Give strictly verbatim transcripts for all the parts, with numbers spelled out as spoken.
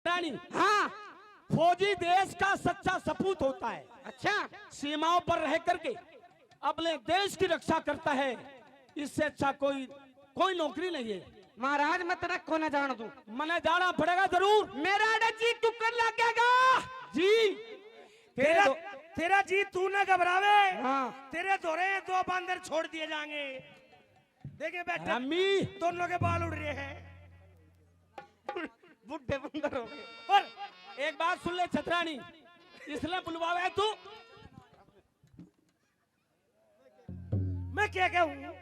रानी। हाँ। फौजी देश का सच्चा सपूत होता है। अच्छा। सीमाओं पर रह करके अपने देश की रक्षा करता है, इससे अच्छा कोई, कोई नौकरी नहीं है। महाराज, मैं तेरा को ना जान दूं। मने जाना पड़ेगा जरूर। मेरा अड़े जी टुकन लगेगा। जी। तेरा, तेरे दो तेरा जी तू ना घबरावे। हाँ। तेरे धोरे दो बंदर छोड़ दिए जाएंगे। देखे बैठे हरामी। दोनों के बाल उड़ रहे हैं। बुढ़े बंदर हो गए। और एक बात सुन ले छतरानी, इसलिए बुलवावे है तू। मैं क्या कहूँ?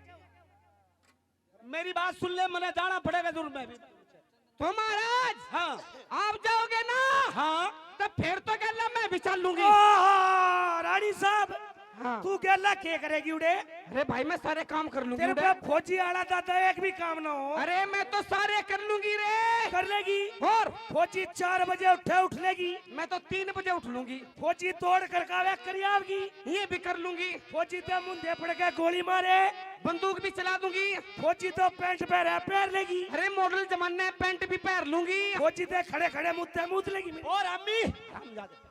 मेरी बात सुन ले, मने जाना पड़ेगा जरूर मैं भी। तो महाराज, हाँ। आप जाओगे ना? हाँ। तो फिर तो गेला मैं भी चल लूंगी। आहा, रानी साहब, हाँ। तू गेला के करेगी उड़े? अरे भाई, मैं सारे काम कर लूंगी तेरे उड़े। पे फौजी आला दादा एक भी काम ना हो। अरे, मैं तो सारे कर लूंगी रे। कर लेगी। और? फौजी चार बजे उठे, उठ लेगी। मैं तो तीन बजे उठ लूंगी। फौजी तोड़ करकावे करी आवगी। ये भी कर लूंगी। फौजी ते मुंधे पड़ के गोली मारे। बंदूक भी चला दूंगी। फौजी तो पैंट पहरे पहर लेगी। अरे, मॉडल जमाने पैंट भी पहर लूंगी। फौजी ते खड़े खड़े मुद्दे मूत लेगी मेरी। और अम्मी, हरामजादे।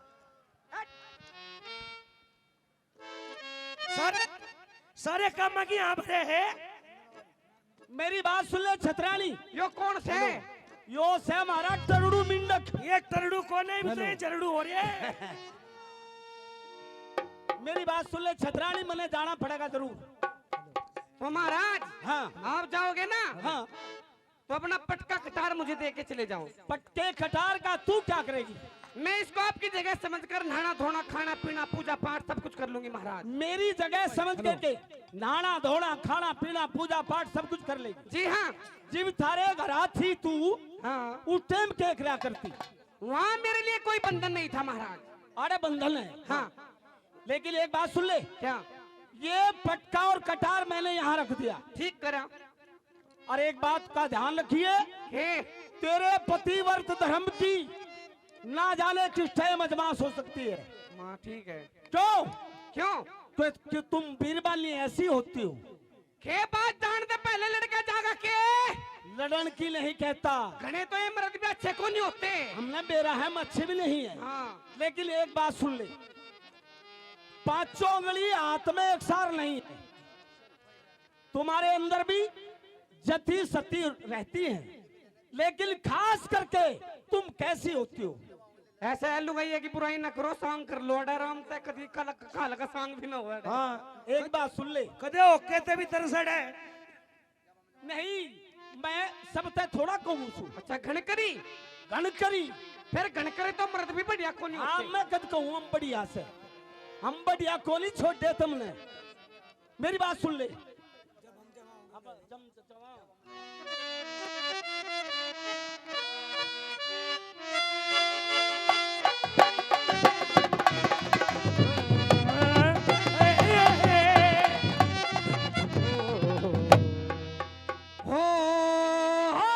सारे, सारे काम की यहाँ भरे है। मेरी बात सुन ले छतरानी। यो कौन से? यो से हमारा टरड़ू मिंडक। ये टरड़ू कौन है? हेलो। ये जरड़ू हो रही है। मेरी बात सुन ले छतरानी, मने जाना पड़ेगा जरूर। तो महाराज, हाँ। आप जाओगे ना? हाँ। तो अपना पटका कटार मुझे दे के चले जाओ। पटके कटार का तू क्या करेगी? मैं इसको आपकी जगह समझकर नहाना धोना, खाना पीना, पूजा पाठ सब कुछ कर लूंगी महाराज। मेरी जगह समझ के, हेलो। के नहाना धोना, खाना पीना, पूजा पाठ सब कुछ कर लेगी। जी हाँ। जिब थारे घर थी तू, हाँ। उस टाइम के करया करती? वहाँ मेरे लिए कोई बंधन नहीं था महाराज। अरे बंधन है। हाँ। लेकिन एक बात सुन ले। क्या? ये पटका और कटार मैंने यहाँ रख दिया। ठीक करा। और एक बात का ध्यान रखिए, हे। तेरे पतिव्रत धर्म की ना जाने किस टाइम अजमास हो सकती है। माँ, ठीक है। क्यों? क्यों? तो कि तुम बीरबानी ऐसी होती हो। के बात जान दे पहले लड़का जागा के? लड़न की नहीं कहता। घणे तो ये मर्द भी अच्छे को नहीं होते। हमने बेरा है, हम अच्छे भी नहीं है। हाँ। लेकिन एक बात सुन ले, पांचों उंगली हाथ में एक सार नहीं है। तुम्हारे अंदर भी जती सती रहती है, लेकिन खास करके तुम कैसी होती हो? ऐसे लुगाइया की बुराई ना करो, सांग कर लो, अड़ा राम तै कदी कल काल का सांग भी ना हुआ। हाँ, एक बात सुन ले। कदे होके ते भी तरसड़ है। नहीं, मैं सब तै थोड़ा कहूँ सू। अच्छा, घण करी? घण करी। फिर घण करे तो मर्द भी बढ़िया कोनी हाँ, होते। मैं कद कहूँ हम बढ़िया से। हम बढ़िया कोनी छोड़े तुमने। मेरी बात सुन ले। हो, हो।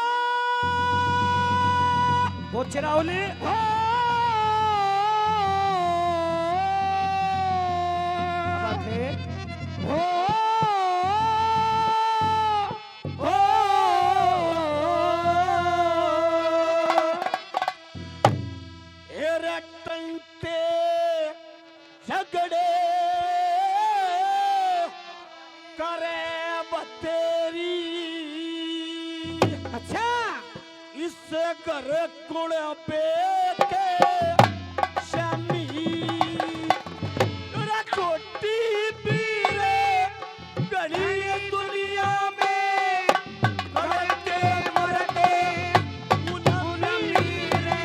वो चिरावली। हो। क्या बात है? हो। हो। ए रटन ते झगड़े करे बतेरी। अच्छा। इस घर कुणबे के स्वामी। रे छोटी पीरे घणी दुनिया में मरते मरते उनमी रे।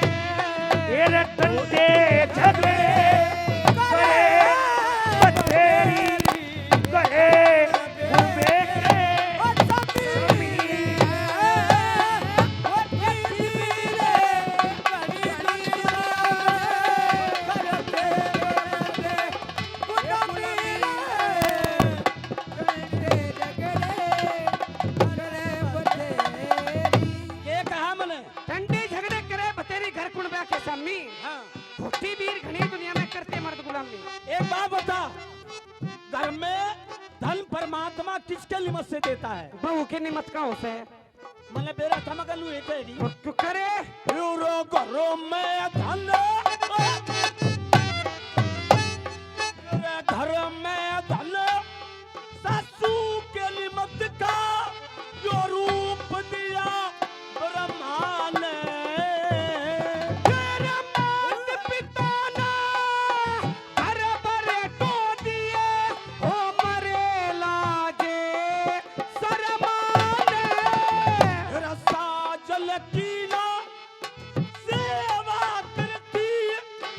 ए रटन ते झगड़े करे बतेरी करे घूमे के स्वामी। के कहा मने? डंडे झगड़े करे बतेरी घर कुणबा के स्वामी। हाँ। खोटी बीर घणी दुनिया में करते मर्द गुलामी। एक बात बता, घर में धन परमात्मा किसके निमित्त से देता है? बहू के निमित्त का होता है। तने बेरा थमक लू एक है री। तू करे। पूरा घर में धन। तेरे घर में धन। सासू के लिए मत का। यो रूप दिया ब्रह्मा ने। तेरे मात पिता ने। घर भरे को दिए। हो मरे लाजे। शर्मा ने रसा जल की ना सेवा करती,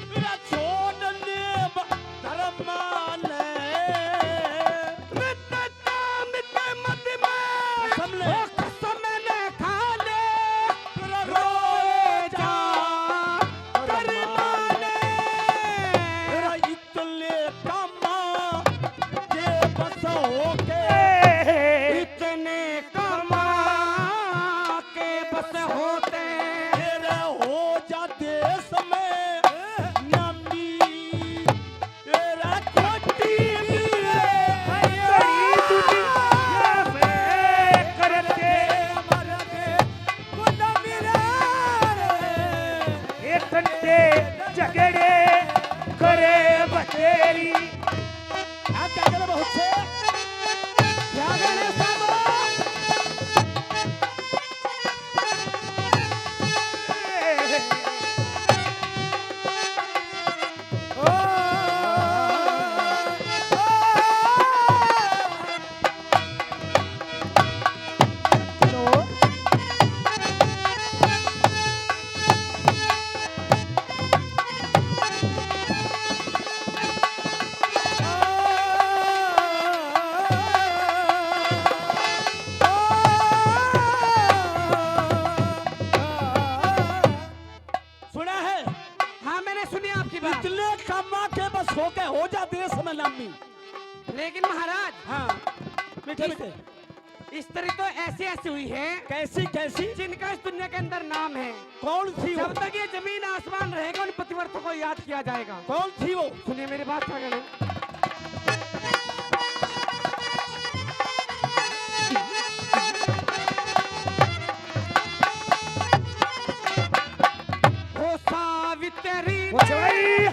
तेरा छोड़ने ब-, धर्मा ने। मित काम के मत में कसम ले। ओ कसम ले खा ले, तेरा रोए जा कर्मा ने। तेरा इतने कमा के बस होके, इतने कमा के बस होते। तेरा हो जा देश में नामी, तेरा खोटी भी है। बड़ी दुनिया में करते मरते गुलामी रे। ये टंटे झगड़े करे बतेरी। आप क्या करो बहुत से? क्या गाने साहब? सुना है? हाँ, मैंने सुनी आपकी बात। इतने कमा के बस होके हो जा देश में नामी। लेकिन महाराज, हाँ, मीठे इस, मीठे। स्त्री तो ऐसी ऐसी हुई है। कैसी कैसी? जिनका इस दुनिया के अंदर नाम है। कौन थी वो? जब तक ये जमीन आसमान रहेगा, उन पतिव्रतों को याद किया जाएगा। कौन थी वो? सुनिए मेरी बात, क्या कहना है। ओ सावित्री ने, ओ जवाई।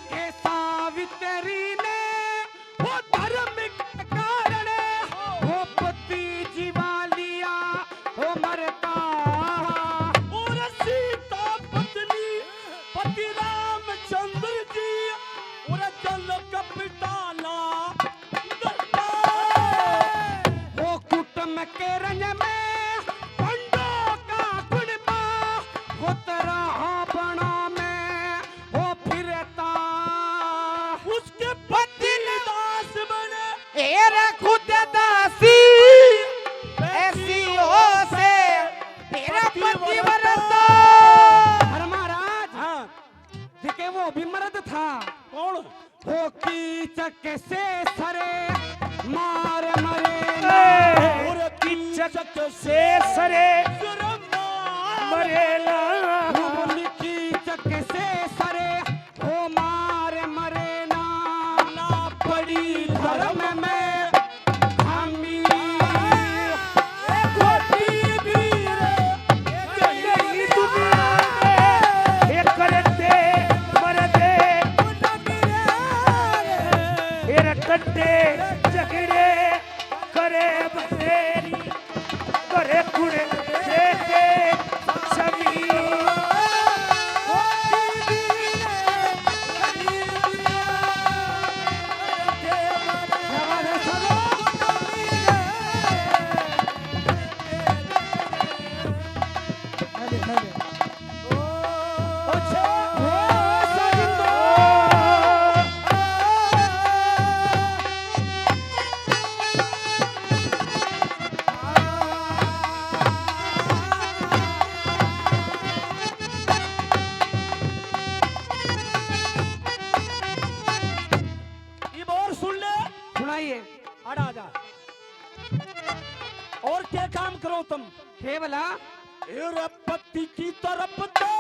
के सावित्री ने, ओ धर्म के कारण, ओ पति जीवा लिया, ओ मरता। और सीता पत्नी, पति रामचंद्र जी, और जनक पिता ना वो कुटुम के रंज में पंडों का कुणबा, वो तेरा बना में वो फिरता। उसके पति दास बने। तेरा खुद दासी ऐसी हो से, तेरा पतिव्रता। अरे महाराज, हाँ। देखे वो भी मर्द था। कौन? हो कीचक से सरे मार मरे ना। और कीचक से सरे मरे ना। बोल कीचक से सरे हो मार मरे ना। ना पड़ी धर्म में खामी। ए खोटी भी रे, ए दुनिया में, ए करते मरते, ए टट्टे झगड़े करे बतेरी। करे कुड़े देखे समी। इब और सुन ले। सुनाइए। आड़ा आ जा। और क्या काम करो तुम? हे भला। ए रे पति की तरफ ते,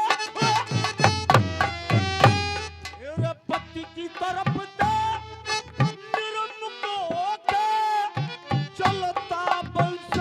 ए रे पति की तरफ ते, निर्मुख होके चलता वंश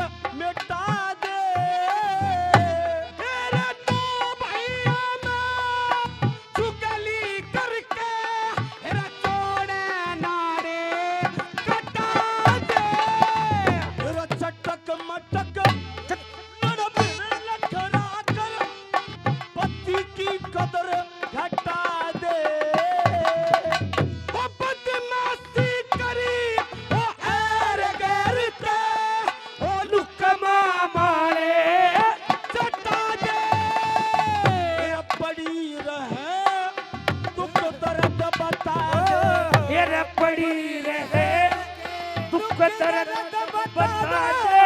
पड़ी रहे दुख दर्द बता दे,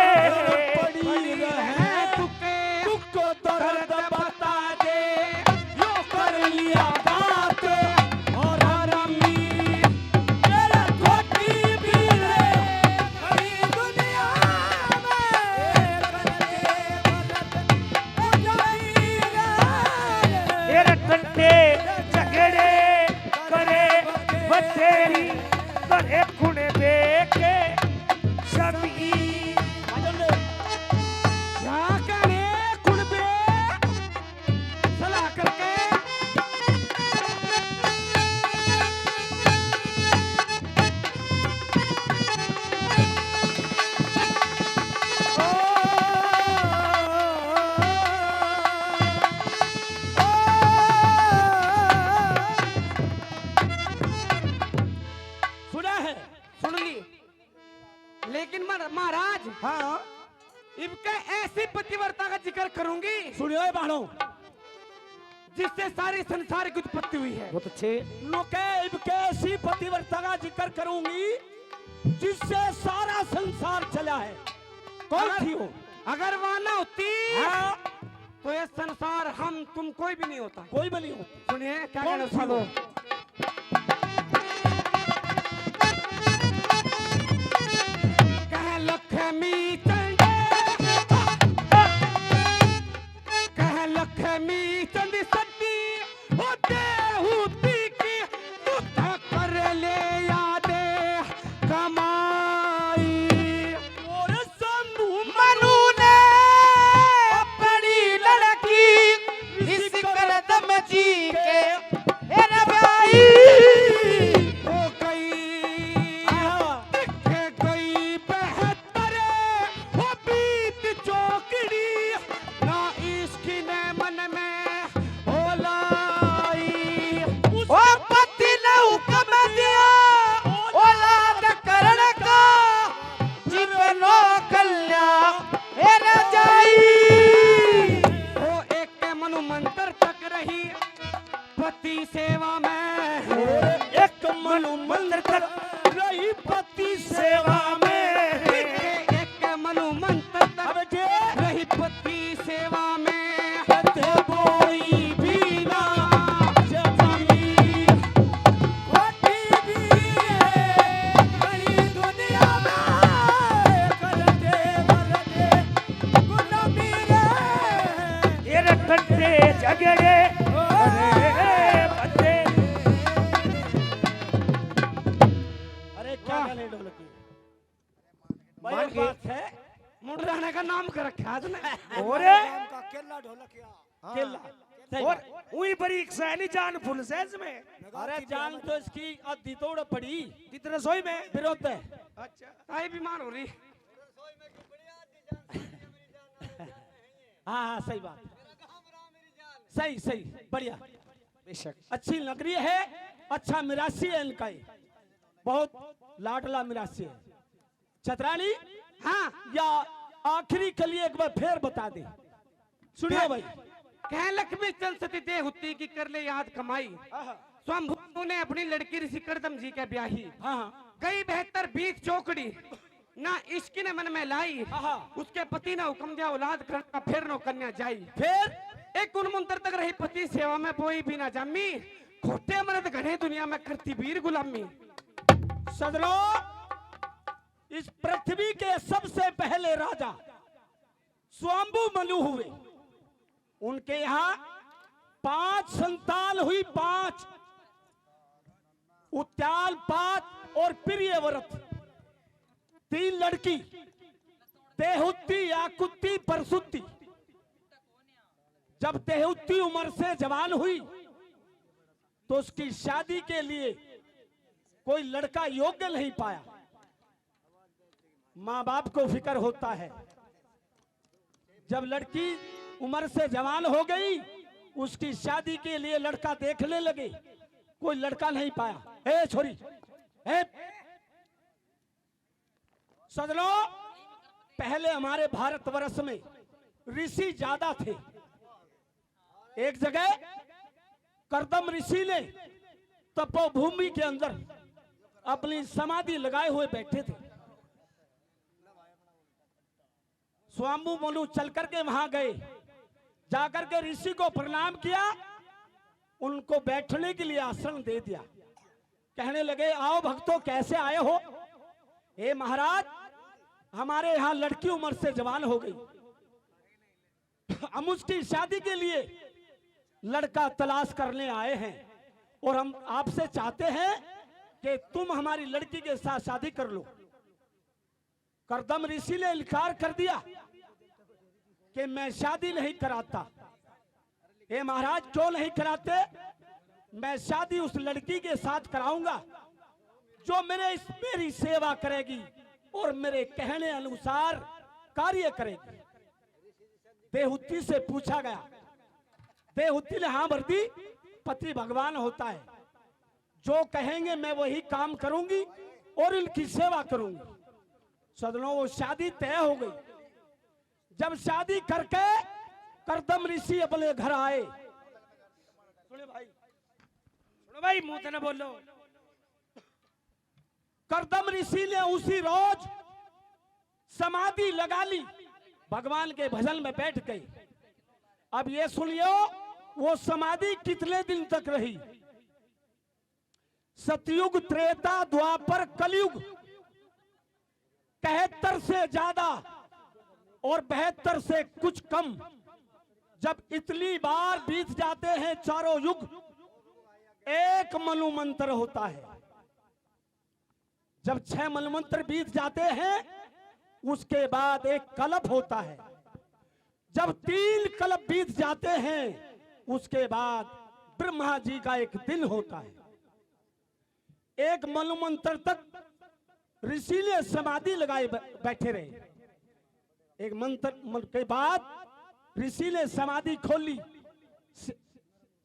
पड़ी रहे दुख दर्द बता दे, यो कर लिया बात और हरामी। तेरा खोटी भी रे, बड़ी दुनिया में करते मदद। तेरे ठंडे झगड़े करे बतेरी, करे कुणबे के समी। क्या करे कुणबे सलाह करके। सुना है? सुन ली। लेकिन मर-, महाराज, हाँ। इबके ऐसी पतिव्रता का जिक्र करूंगी, सुनियो ये बाणो। जिससे सारे संसार की उत्पत्ति हुई है। बहुत अच्छे। नो के इबके ऐसी पतिव्रता का जिक्र करूंगी, जिससे सारा संसार चला है। कौन अगर, थी वो? अगर वहां ना होती, हाँ। तो ये संसार, हम, तुम, कोई भी नहीं होता। कोई भी नहीं होता। सुनिए, क्या कौन कहना थी सुनो। वो? कह लक्ष्मी चंद, कह लक्ष्मी चंद सती, ओ देहूती की तू तो कर ले याद कमाई। और शंभू मनु ने अपनी लड़की इस करदम जी के, ए रे भाई, हो गई, दिख गई बेहतर, वो बीत चौकड़ी, ना इश्क ने मन में ओ लाई। ओ पति ने हुक्म दिया औलाद करण का, जीवनो कल्या हे रजाई। ओ एक मनु मंत्र तक रही पति सेवा में। एक मनु मंत्र तक रही पति सेवा में। एक मनु मंत्र तक अबे जे रही पति सेवा में। ते बोई भी ना जमी। खोटी भी है बड़ी दुनिया में, करते मरते गुलामी रे। ये रखते झगड़े, अरे बंदे। अरे क्या वाह। गाने ढोलकी। भाई, मान एक गए। बात है। मुंडराने का नाम कर रखा आज ने। और नाम का केला ढोलकिया। हाँ। केला। सही और बात। उई बरीक से नहीं जान फुल से इसमें। अरे जान तो इसकी आधी तोड़ पड़ी। कित रसोई में? विरोध है। अच्छा। ताई बीमार हो रही। हाँ, हाँ, सही बात। सही, सही, बढ़िया। बेशक। अच्छी लग रही है, अच्छा मिरासी है इनका ही। बहुत लाडला मिरासी है। छतरानी, हाँ। या आखिरी कली एक बार फिर बता दे। सुनियो भाई। कह लक्ष्मी चंद सती देहूती की कर ले याद कमाई। आहा। स्वयंभू ने अपनी लड़की ऋषि करदम जी के ब्याही। हाँ, हाँ। गई बेहतर बीत चौकड़ी, ना इश्क ने मन में लाई। आहा। उसके पति ने हुक्म दिया औलाद करना, फिर नो कन्या जाई। फिर? एक उन मंत्र तक रही पति सेवा में, बोई भी ना जामी। खोटे मर्द घणे दुनिया में, करती वीर गुलामी। सजनो, इस पृथ्वी के सबसे पहले राजा स्वाम्बु मनु हुए। उनके यहाँ पांच संतान हुई, पांच। उत्याल, पात और प्रियव्रत, तीन लड़की, देहुत्ती, याकुत्ती, परसुत्ती। जब देहुत्ती उम्र से जवान हुई तो उसकी शादी के लिए कोई लड़का योग्य नहीं पाया। माँ बाप को फिक्र होता है। जब लड़की उम्र से जवान हो गई, उसकी शादी के लिए लड़का देखने लगे, कोई लड़का नहीं पाया। ए छोरी, ए सजनो, पहले हमारे भारतवर्ष में ऋषि ज्यादा थे। एक जगह करदम ऋषि ने तपोभूमि के अंदर अपनी समाधि लगाए हुए बैठे थे। स्वाम्बु मनु चल करके वहां गए, जाकर के ऋषि को प्रणाम किया, उनको बैठने के लिए आसन दे दिया। कहने लगे, "आओ भक्तों, कैसे आए हो?" "हे महाराज, हमारे यहाँ लड़की उम्र से जवान हो गई, हम उसकी शादी के लिए लड़का तलाश करने आए हैं और हम आपसे चाहते हैं कि तुम हमारी लड़की के साथ शादी कर लो।" कर्दम ऋषि ने इनकार कर दिया कि मैं शादी नहीं कराता। "हे महाराज, क्यों नहीं कराते? मैं शादी उस लड़की के साथ कराऊंगा जो मेरे इस, मेरी सेवा करेगी और मेरे कहने अनुसार कार्य करेगी।" देहूति से पूछा गया। देहूति ने हाँ भर दी, "पति भगवान होता है, जो कहेंगे मैं वही काम करूंगी और इनकी सेवा करूंगी।" सजनों, वो शादी तय हो गई। जब शादी करके कर्दम ऋषि अपने घर आए, सुनो भाई, सुनो भाई, मुंह से ना बोलो। कर्दम ऋषि ने उसी रोज समाधि लगा ली, भगवान के भजन में बैठ गए। अब ये सुनियो, वो समाधि कितने दिन तक रही? सतयुग, त्रेता, द्वापर, कलयुग, तिहत्तर से ज्यादा और बहत्तर से कुछ कम। जब इतनी बार बीत जाते हैं चारों युग, एक मनुमंत्र होता है। जब छह मनुमंत्र बीत जाते हैं, उसके बाद एक कल्प होता है। जब तीन कल्प बीत जाते हैं, उसके बाद ब्रह्मा जी का एक दिन होता है। एक मनुमंत्र तक ऋषि ने समाधि लगाए ब-, बैठे रहे। एक मंत्र मन के बाद ऋषि ने समाधि खोली, स-,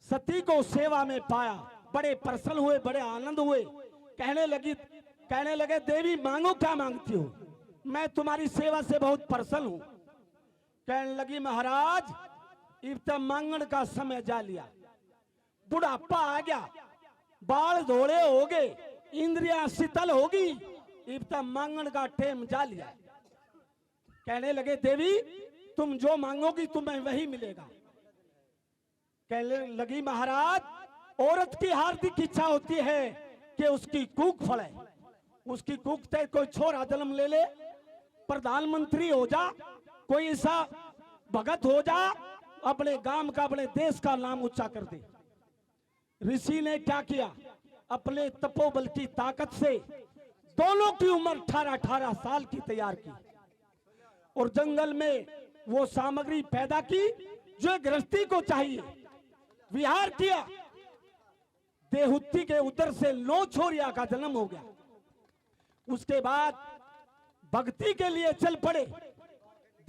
सती को सेवा में पाया, बड़े प्रसन्न हुए, बड़े आनंद हुए। कहने लगी, कहने लगे, "देवी, मांगो, क्या मांगती हो? मैं तुम्हारी सेवा से बहुत प्रसन्न हूं।" कहने लगी, "महाराज, इब तो मांगण का समय जा लिया, बुढ़ापा आ गया, बाल धोले हो गए, इंद्रियां शीतल होगी, इब तो मांगण का टेम जा लिया।" कहने लगे, "देवी, तुम जो मांगोगी, तुम्हें वही मिलेगा।" कहने लगी, "महाराज, औरत की हार्दिक इच्छा होती है कि उसकी कूख फले, उसकी कूख ते कोई छोरा जन्म ले ले, प्रधानमंत्री हो जा, कोई ऐसा भगत हो जा, अपने गांव का, अपने देश का नाम ऊंचा कर दे।" ऋषि ने क्या किया? अपने तपोबल की ताकत से दोनों की उम्र अठारह अठारह साल की तैयार की और जंगल में वो सामग्री पैदा की जो गृहस्थी को चाहिए। विहार किया। देहूति के उदर से नौ छोरिया का जन्म हो गया। उसके बाद भक्ति के लिए चल पड़े।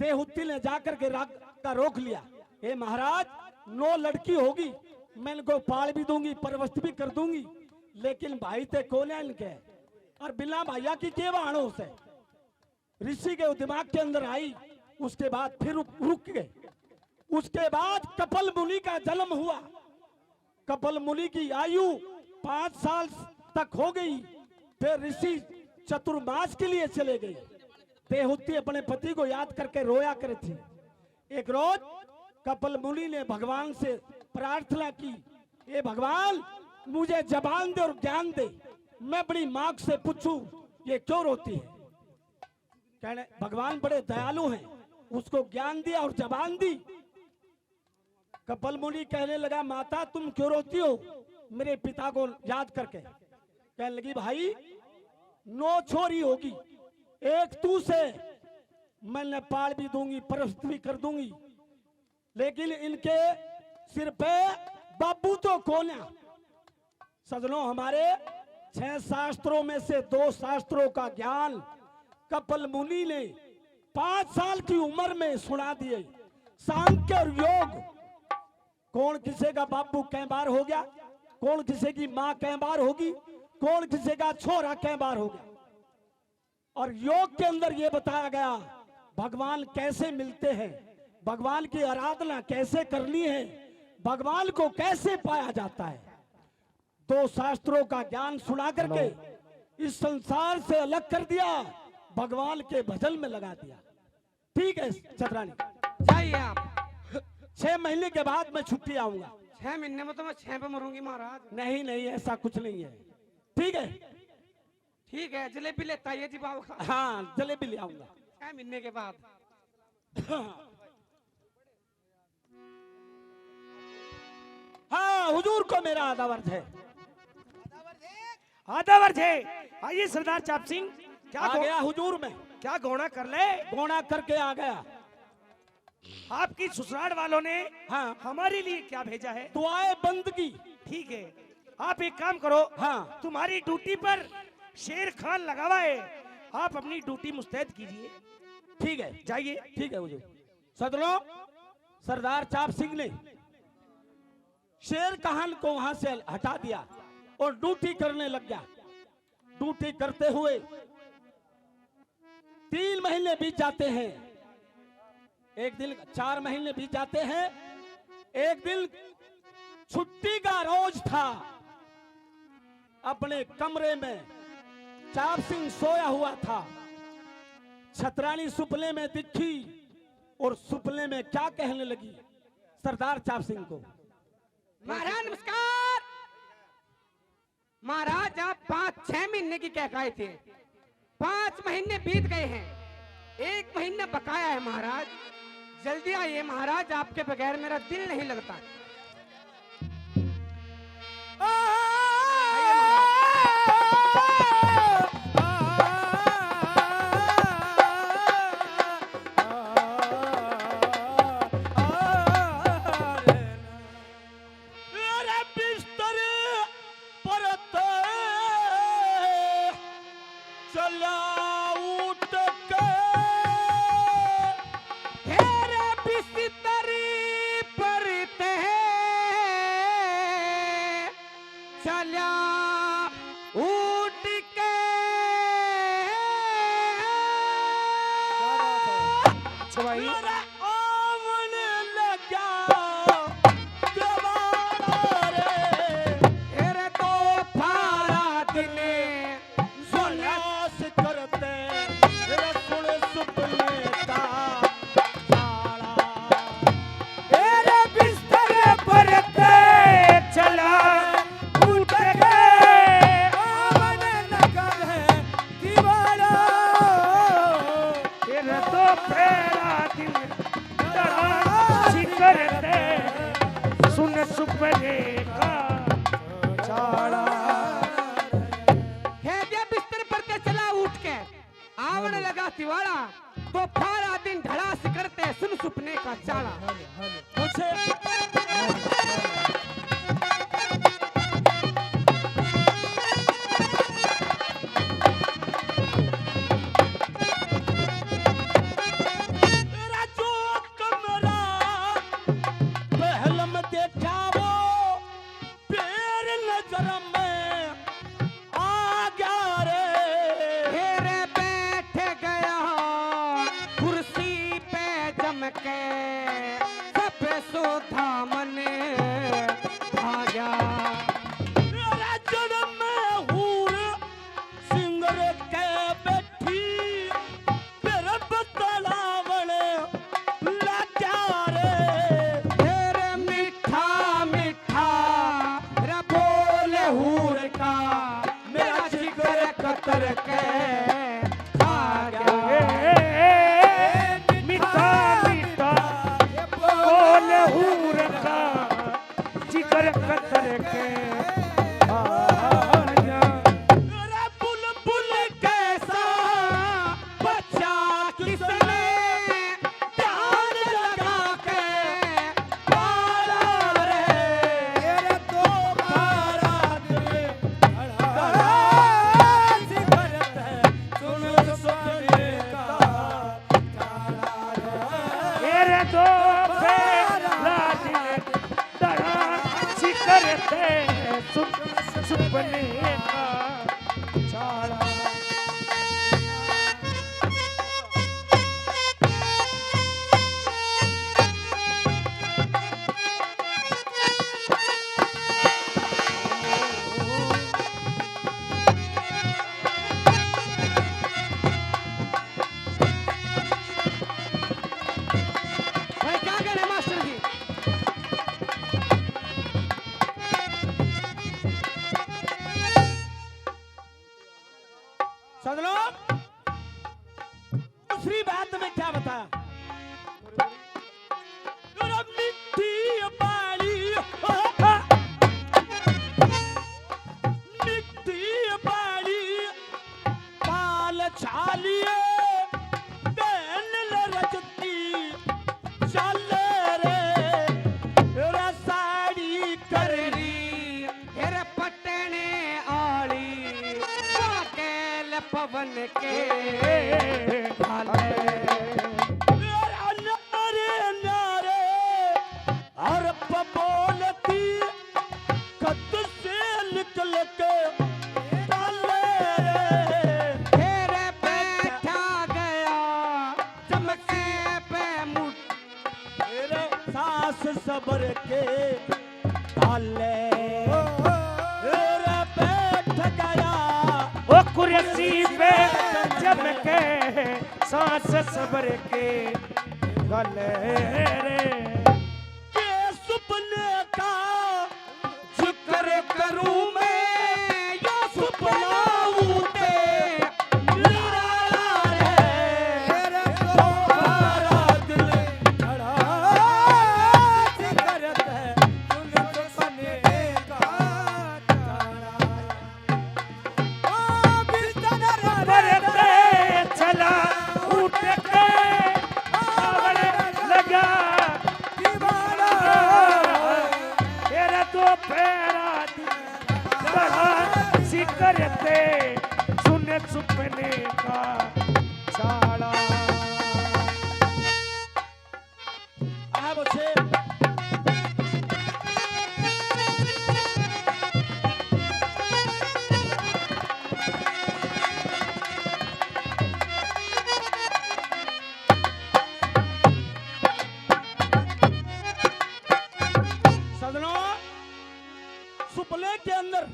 देहूति ने जाकर के राग का रोक लिया, "हे महाराज, नौ लड़की होगी, मैं इनको पाल भी दूंगी, परवस्त भी कर दूंगी, लेकिन भाई ते कौन है इनके? और बिना भाइया की के बहानो से?" ऋषि के दिमाग के अंदर आई, उसके बाद फिर रुक, रुक गए। उसके बाद कपल मुनि का जन्म हुआ। कपल मुनि की आयु पांच साल तक हो गई। फिर ऋषि चतुर्मास के लिए चले गए। देहूति अपने पति को याद करके रोया करे थी। एक रोज कपल मुनि ने भगवान से प्रार्थना की, "हे भगवान, मुझे जबान दे और ज्ञान दे, मैं अपनी माँ से पूछूं, ये क्यों रोती है?" कहने, भगवान बड़े दयालु हैं, उसको ज्ञान दिया और जबान दी। कपल मुनि कहने लगा, "माता, तुम क्यों रोती हो मेरे पिता को याद करके?" कहने लगी, "भाई, नौ छोरी होगी, एक तू से, मैंने पाल भी दूंगी, परस्त भी कर दूंगी, लेकिन इनके सिर पे बाबू तो कौन है?" सजनों, हमारे छह शास्त्रों में से दो शास्त्रों का ज्ञान कपल मुनि ने पांच साल की उम्र में सुना दिए। सांख्य और योग, कौन किसी का बापू कै बार हो गया, कौन किसी की माँ कै बार होगी, कौन किसी का छोरा कै बार हो गया। और योग के अंदर ये बताया गया भगवान कैसे मिलते हैं, भगवान की आराधना कैसे करनी है, भगवान को कैसे पाया जाता है। दो शास्त्रों का ज्ञान सुना करके इस संसार से अलग कर दिया, भगवान के भजन में लगा दिया। ठीक है छतरानी, जाइए आप। छह महीने के बाद मैं छुट्टी आऊंगा। छह महीने में तो मैं छह पे मरूंगी महाराज। नहीं, नहीं, ऐसा कुछ नहीं है। ठीक है, ठीक है, जलेबी लेता आइए जी बाबू का। हाँ, जलेबी ले आऊंगा। छह महीने के बाद। हाँ, हुजूर को मेरा आदावर्ज है। आदावर्ज है। आइए सरदार चाप सिंह, क्या आ गो-, गया हुजूर में। क्या गोना कर ले? गोना करके आ गया। आपकी ससुराल वालों ने हाँ। हमारे लिए क्या भेजा है? दुआए बंदगी। ठीक है, आप एक काम करो। हाँ। तुम्हारी ड्यूटी पर शेर खान लगा हुआ है, आप अपनी ड्यूटी मुस्तैद कीजिए। ठीक है, जाइए। ठीक है हुजूर। सदरो, सरदार चाप सिंह ने शेर खान को वहां से हटा दिया और ड्यूटी करने लग गया। ड्यूटी करते हुए तीन महीने बीत जाते हैं, एक दिन, चार महीने बीत जाते हैं। एक दिन छुट्टी का रोज था। अपने कमरे में चाप सिंह सोया हुआ था। छतरानी सुपने में दिखी और सुपने में क्या कहने लगी सरदार चाप सिंह को। महाराज नमस्कार। महाराज, आप पाँच छह महीने की कह के आए थे, पाँच महीने बीत गए हैं, एक महीना बकाया है महाराज। जल्दी आइए महाराज, आपके बगैर मेरा दिल नहीं लगता। आइए महाराज। मेरे बिस्तर पर ते चला उठ के। मेरे बिस्तर पर ते चला उठ के। क्या बात है। अच्छा भाई। मेरा आवन लगा दीवाना रे। तेरे तो थारा दिन सुनास करते, तेरा सुन सुपने का जाला। तेरे बिस्तर पर ते चला उठ के आवन लगा है दीवाना। तेरे तो फेरा दिन तलाश करते, सुन सुपने का चाला। है दिया बिस्तर पर ते चला उठ के, आवन लगा सिवाला, तो फारा दिन ढला सिकरते, सुन सुपने का चाला। मुझे तेरा जो कमरा पहलम देखा वो तेरी नजर में आ गया रे। फिर बैठ गया कुर्सी पे जम के, सब सुधा मन भाग्या। मेरा जन्म हूर सिंगर के बैठी, तेरे बतलावण लाग्या रे। तेरे मीठा मीठा रे बोल हूर का, मेरा जिगर कतर के खा गया। मीठा मीठा बोल हूर का, जिगर कतर के खा गया। रे बुलबुल कैसा बच्चा किसने ध्यान लगा के पाला रे। तेरे तो बारात में धड़ास करते, सुन सुपने का चाला रे। तेरे तो बारात में धड़ास करते, सुन सुपने का चाला। बन के ढाले। अरे नारे नारे हर बोलती कद से निकल के डाले। फिर बैठा गया चमके पे मुड़। फिर सांस सबर के डाले। फिर बैठ गया ओ कुर्सी पे चमके सांस सबर के गले रे। के सुपने का जिक्र करूं मैं, यो सुपना उते निराला रे। दोबारा दिल धड़ास करते, सुन सुपने का तारा। पर ते चला उठ के आवण लगा दीवाना। तेरा तो पैरा दी तरह जिक्र ते सुन सुपने का छाड़ा। आहा, बच्चे। सजनों, सुपने के अंदर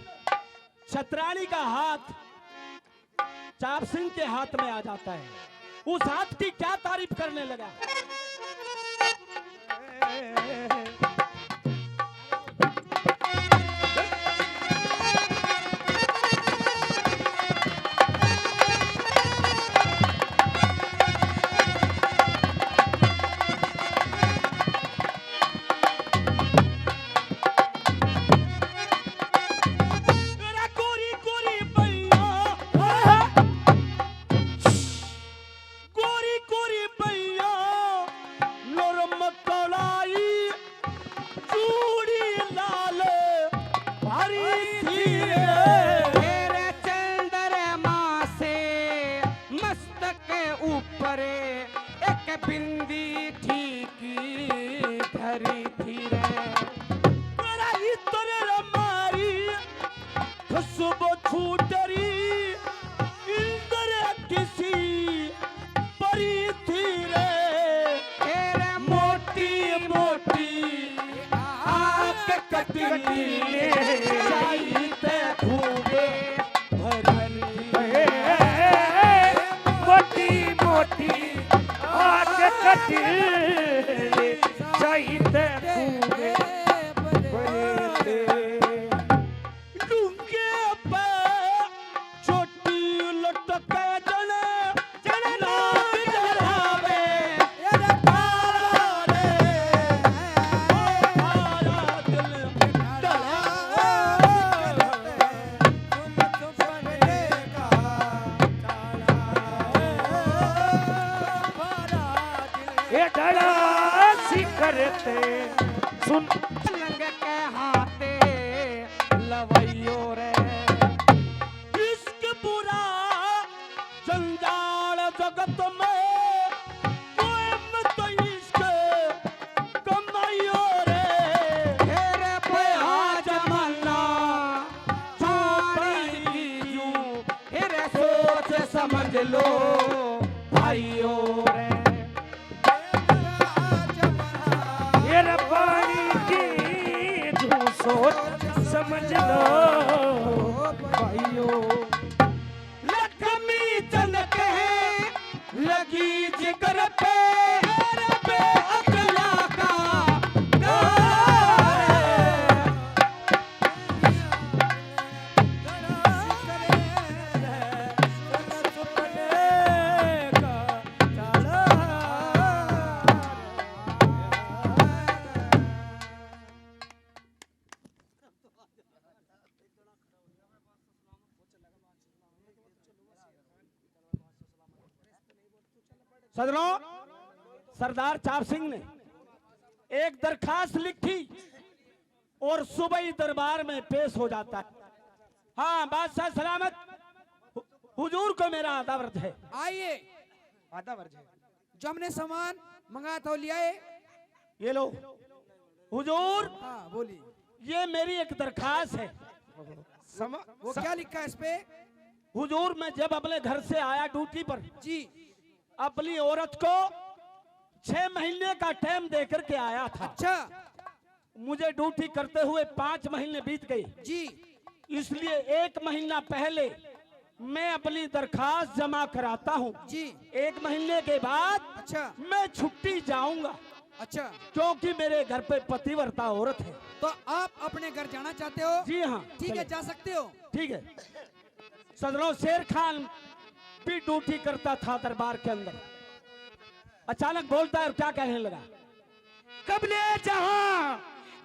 छतरानी का हाथ चाप सिंह के हाथ में आ जाता है, उस हाथ की क्या तारीफ करने लगा। मेरा गोरी गोरी बइया, गोरी गोरी बइया, नरम कलाई, चूड़ी लाल भारी थी रे। तेरे चंद्रमा से मस्तक ऊपर एक बिंदी ठीक धरी थी रे। मेरा इतर मारी खुशबू छूटरी इंद्र किसी परी थी रे। तेरे मोटी मोटी आंख कटली जाई ते खूबे भरली। मोटी मोटी आंख कटली जाई ते खूबे भरली। लुंगे पे छोटी लटके जने, जने नाक डरावे। ये रे तारा रे, तारा दिल डरा। ये डरा सी करते सुन। पलंग के हाथे लवैयो रे। इश्क बुरा जंजाल जगत में, कोई मत इश्क कमाइयो रे। फिर बया जमाना चुपाई कीजू, फिर सोच समझ लो भाइयों रे। ये रब्बानी की तू सोच समझ लो भाइयों। लक्ष्मी चनक है लगी जिगर पे, रब्बे अकला का। सजनों, सरदार चाप सिंह ने एक दरखास्त लिखी और सूबाई दरबार में पेश हो जाता है। हाँ, बादशाह सलामत हुजूर को मेरा आधा वर्ज है। आइए। आधा वर्ज है। जो हमने सामान मंगाया था, वो ले आए। ये लो हुजूर, हाँ, बोलिए। ये मेरी एक दरखास्त है। समा-, वो स-, क्या लिखा है इस पे? हुजूर, मैं जब अपने घर से आया ड्यूटी पर, जी। अपनी औरत को छह महीने का टाइम दे करके आया था। अच्छा। मुझे ड्यूटी करते हुए पाँच महीने बीत गए। जी। इसलिए एक महीना पहले मैं अपनी दरखास्त जमा कराता हूँ। जी। एक महीने के बाद, अच्छा। मैं छुट्टी जाऊंगा। अच्छा। क्योंकि मेरे घर पे पतिव्रता औरत है। तो आप अपने घर जाना चाहते हो? जी हाँ, ठीक है, चलो। जा सकते हो। ठीक है। सजनों, शेर खान भी ड्यूटी करता था दरबार के अंदर। अचानक बोलता है और क्या कहने लगा? कबले जहां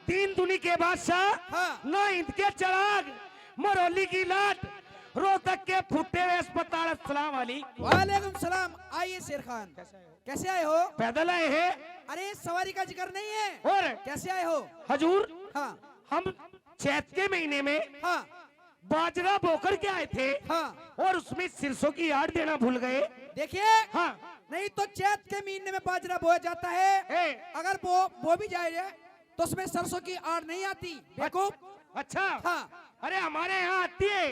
दीन दुनी के बादशाह, हाँ। नौ हिंद के चराग, मरौली की लाट, रोहतक के फूटे हुए अस्पताल। अस्सलाम वालेकुम। वालेकुम सलाम। आइए शेर खान, कैसे आए हो? पैदल आए हैं। अरे, सवारी का जिक्र नहीं है। और? कैसे आए हो? हजूर, हाँ। हम चैत के महीने में, हाँ। बाजरा बोकर के आए थे, हाँ। और उसमें सरसों की आड़ देना भूल गए। देखिए, हाँ। नहीं तो चैत के महीने में बाजरा बोया जाता है, ए। अगर वो बो भी जाए तो उसमें सरसों की आड़ नहीं आती, बेवकूफ। अच्छा। हाँ। अरे, हमारे यहाँ आती है।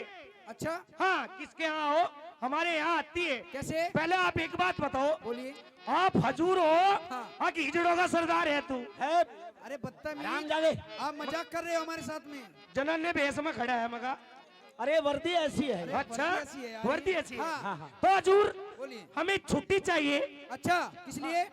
अच्छा। हाँ, किसके यहाँ हो? हमारे यहाँ आती है। कैसे? पहले आप एक बात बताओ। बोलिए। आप हजूर हो, हाँ। हाँ, कि हिजड़ों का सरदार है तू? है। अरे बदतमीज। हरामजादे। आप मजाक कर रहे हो हमारे साथ में। जनाने भेष में खड़ा है मगा। अरे वर्दी ऐसी है। अरे अच्छा, वर्दी ऐसी है यार। वर्दी ऐसी है। हाँ। हाँ, हाँ। तो हजूर, बोलिए। हमें छुट्टी चाहिए। अच्छा, किस लिए?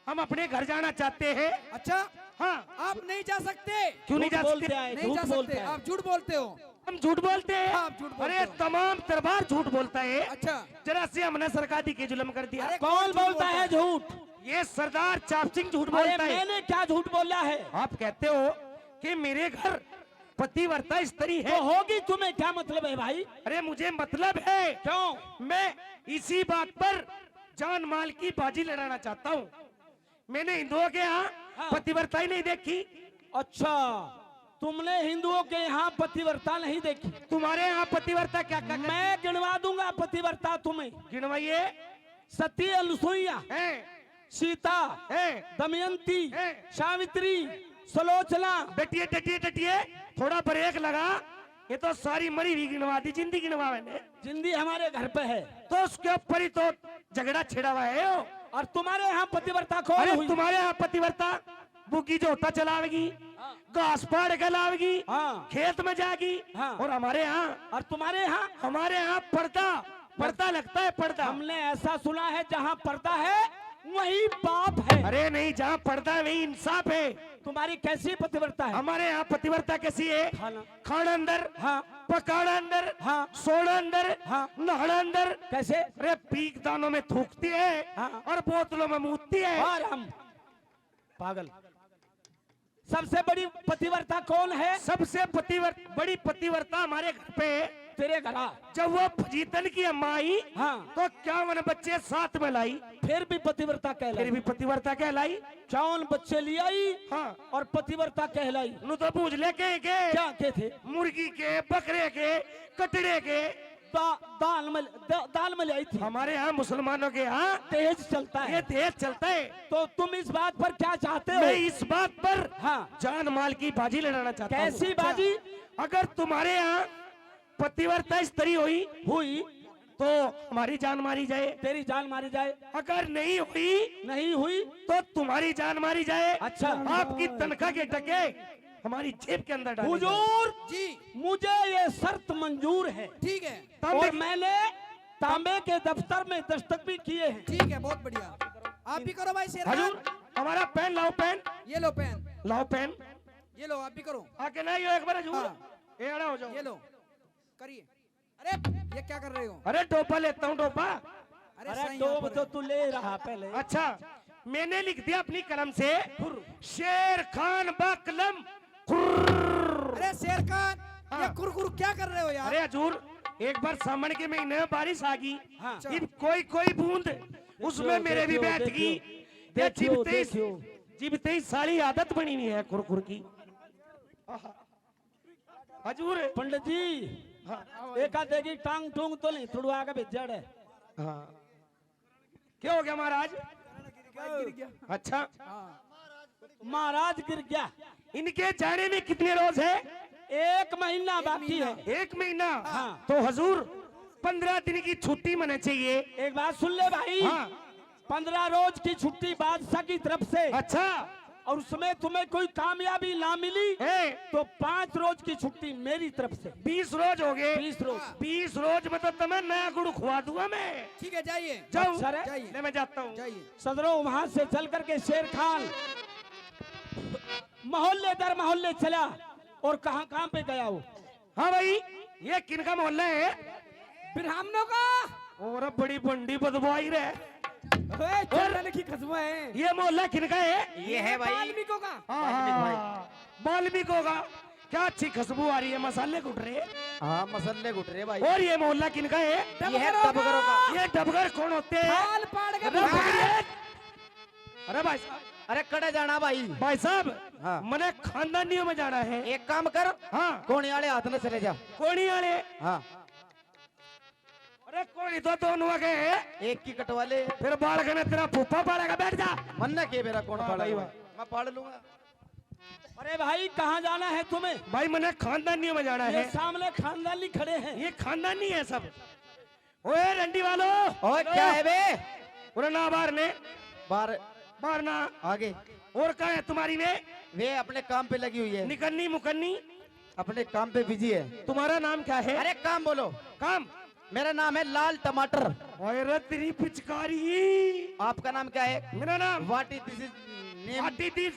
हम अपने घर जाना चाहते हैं। अच्छा। हाँ। आप नहीं जा सकते। क्यों नहीं जा सकते? झूठ बोलते हैं, नहीं जा सकते। आप झूठ बोलते हो। हम झूठ बोलते हैं। हाँ, आप झूठ बोलते हो। अरे तमाम दरबार झूठ बोलता है। अच्छा। जरा से हमने सरकार दी के जुल्म कर दिया। अरे कौन बोलता है झूठ? ये सरदार चाप सिंह झूठ बोलता है। मैंने क्या झूठ बोला है? आप कहते हो कि मेरे घर पतिव्रता स्त्री है। तो होगी, तुम्हें क्या मतलब है भाई? अरे मुझे मतलब है। क्यों? मैं इसी बात पर जान माल की बाजी लड़ाना चाहता हूँ। मैंने हिंदुओं के यहाँ हाँ। पतिव्रता ही नहीं देखी। अच्छा, तुमने हिंदुओं के यहाँ पतिव्रता नहीं देखी? तुम्हारे यहाँ पतिव्रता क्या क्या? मैं गिनवा दूंगा पतिव्रता तुम्हें। गिनवाइए। सती, अनुसुईया, हैं? सीता, हैं? दमयंती, हैं? सावित्री, सुलोचना। डटिए, डटिए, डटिए, थोड़ा ब्रेक लगा। ये तो सारी मरी हुई गिनवा दी, जिंदी गिनवावे ने। जिंदी हमारे घर पे है। तो उसके ऊपर ही तो झगड़ा छिड़ा हुआ है। और तुम्हारे यहाँ पतिव्रता कौन हुई? अरे तुम्हारे यहाँ पतिव्रता बुग्गी जो होता चलावेगी, हाँ। घास पाड़ के लावेगी, हाँ। खेत में जाएगी। हाँ। और हमारे यहाँ, और तुम्हारे यहाँ? हमारे यहाँ पर्दा, पर्दा लगता है, पर्दा। हमने ऐसा सुना है, जहाँ पर्दा है, वहीं पाप है। अरे नहीं, जहाँ पर्दा है, वहीं इंसाफ है। तुम्हारी कैसी पतिव्रता है? हमारे यहाँ पतिव्रता कैसी है? खाना। खाना अंदर, हाँ। पकाना अंदर, हाँ। सोना अंदर, हाँ। नहाना अंदर। कैसे? अरे पीक दानों में थूकती है हाँ। और बोतलों में मूतती है। वाह राम, पागल। सबसे बड़ी पतिव्रता कौन है? सबसे पतिव्रत-, बड़ी पतिव्रता हमारे घर पे है। तेरे घर आ। जब वो फजीतन की अम्मा आई, हाँ। तो इक्यावन बच्चे साथ में लाई। फिर भी पतिव्रता कहलाई। फिर भी पतिव्रता कहलाई। इक्यावन बच्चे ले आई हाँ। और पतिव्रता कहलाई। नु तो बूझ ले के, के? क्या के थे? मुर्गी के, बकरे के, कटड़े के। दा-, दाल में, दा-, दाल में ले आई थी। हमारे यहाँ मुसलमानों के यहाँ दहेज चलता है। ये दहेज चलता है। तो तुम इस बात पर क्या चाहते हो? मैं इस बात पर हाँ। जान माल की बाजी लड़ाना चाहता हूँ। कैसी बाजी? अगर तुम्हारे यहाँ पतिव्रता स्त्री हुई, हुई। तो हमारी जान मारी जाए। तेरी जान मारी जाए। अगर नहीं हुई, नहीं हुई। तो तुम्हारी जान मारी जाए। अच्छा। आपकी तनख्वाह के टके हमारी जेब के अंदर डाले जाए। हुजूर, जी। मुझे ये शर्त मंजूर है। ठीक है। तांबे और की मैंने तांबे के दफ्तर में दस्तखत भी किए हैं। ठीक है, बहुत बढ़िया। आप भी करो भाई शेर खान। हजूर, हमारा पेन लाओ, पेन। ये लो पेन। लाओ पेन। ये लो, आप भी करो। आगे ना, यो एक बार हजूर। हाँ। ये आड़ा हो जाओ। ये लो, करिए। अरे, ये क्या कर रहे हो? अरे, डोबा लेता हूँ, डोबा। अरे, अरे, साईं, डोब यहाँ पर तो है। तू ले रहा पहले। अच्छा, मैंने लिख दिया अपनी कलम से, खुर। शेर खान बा कलम, खुर। अरे, शेर खान, हाँ। ये खुर खुर क्या कर रहे हो यार? अरे, हजूर, एक बार सावन के महीने में बारिश आ गई, हाँ। अच्छा। इब कोई कोई बूंद उसमें देखियो, मेरे भी देखियो, बैठ गई। देखियो, ये देखियो, जिब ते ही, देखियो। जिब ते ही साली आदत बनी हुई है खुर खुर की। आहा। हजूर। पंडित जी, हाँ। एक आधे की टांग टूंग तो नहीं, थोड़ा आगे भेजा है। हाँ। क्या हो गया महाराज? गिर गया। अच्छा। हाँ। महाराज गिर गया। इनके जाने में कितने रोज है? एक महीना एक बाकी महीना। है। एक महीना? हाँ। तो हजूर, पन्द्रह दिन की छुट्टी मना चाहिए। एक बात सुन ले भाई। हाँ। पन्द्रह रोज की छुट्टी बादशाह की तरफ से। अच्छा। और उसमें तुम्हें कोई कामयाबी ना मिली, हैं? तो पाँच रोज की छुट्टी मेरी तरफ से। बीस रोज हो गए। बीस रोज। बीस रोज में तो तुम्हें नया गुड़ खुआ दूंगा मैं। ठीक है, जाइए। जाओ। अच्छा रे। जाइए। ले, मैं जाता हूँ। जाइए। सदरो, वहां से चल करके शेर खान मोहल्ले दर मोहल्ले चला और कहां कहां पे गया वो। हाँ भाई, ये किनका मोहल्ला है? ब्राह्मणों का। और बड़ी बंडी बदबू आई रे। ओए, और चंदन की खुशबू है। ये मोहल्ला किनका है? ये है भाई। वाल्मीकियों का। हाँ, वाल्मीकि भाई। हाँ, वाल्मीकियों का। क्या अच्छी खुशबू आ रही है, मसाले घुट रहे। हाँ, मसाले घुट रहे भाई। और ये मोहल्ला किनका है? ये है डबगरों का। डबगरों का। ये डबगर कौन होते हैं? खाल पाड़ के अरे डबगर। भाई। अरे भाई साहब। अरे कड़े जाना भाई। भाई साहब, हाँ। मने खानदानियों में जाना है। एक काम कर, हाँ। कोणी वाले हाथ में चले जा। कोणी वाले? हाँ। अरे कोणी तो दोनों आ गए हैं। एक की कटवा ले। फिर बालक ने तेरा फूफा पालेगा, बैठ जा। मन ना के मेरा कौन हाँ, पालेगा? भाई, वाह। मैं पाल लूंगा। अरे भाई, कहाँ जाना है तुम्हें? भाई, मने खानदानियों में जाना ये है। सामने खानदानी खड़े हैं। ये खानदानी है सब। ओए रंडी वालो। ओए, क्या है बे? उरे ना बाहर ने। बाहर। बाहर ना। आगे। और कहाँ है तुम्हारी वे? वे अपने काम पे लगी हुई है। निकन्नी मुकन्नी। अपने काम पे बिजी है। तुम्हारा नाम क्या है? अरे काम बोलो। काम? मेरा नाम है लाल टमाटर। ओए रे तेरी पिचकारी। आपका नाम क्या है? मेरा नाम? What is this name? What is this?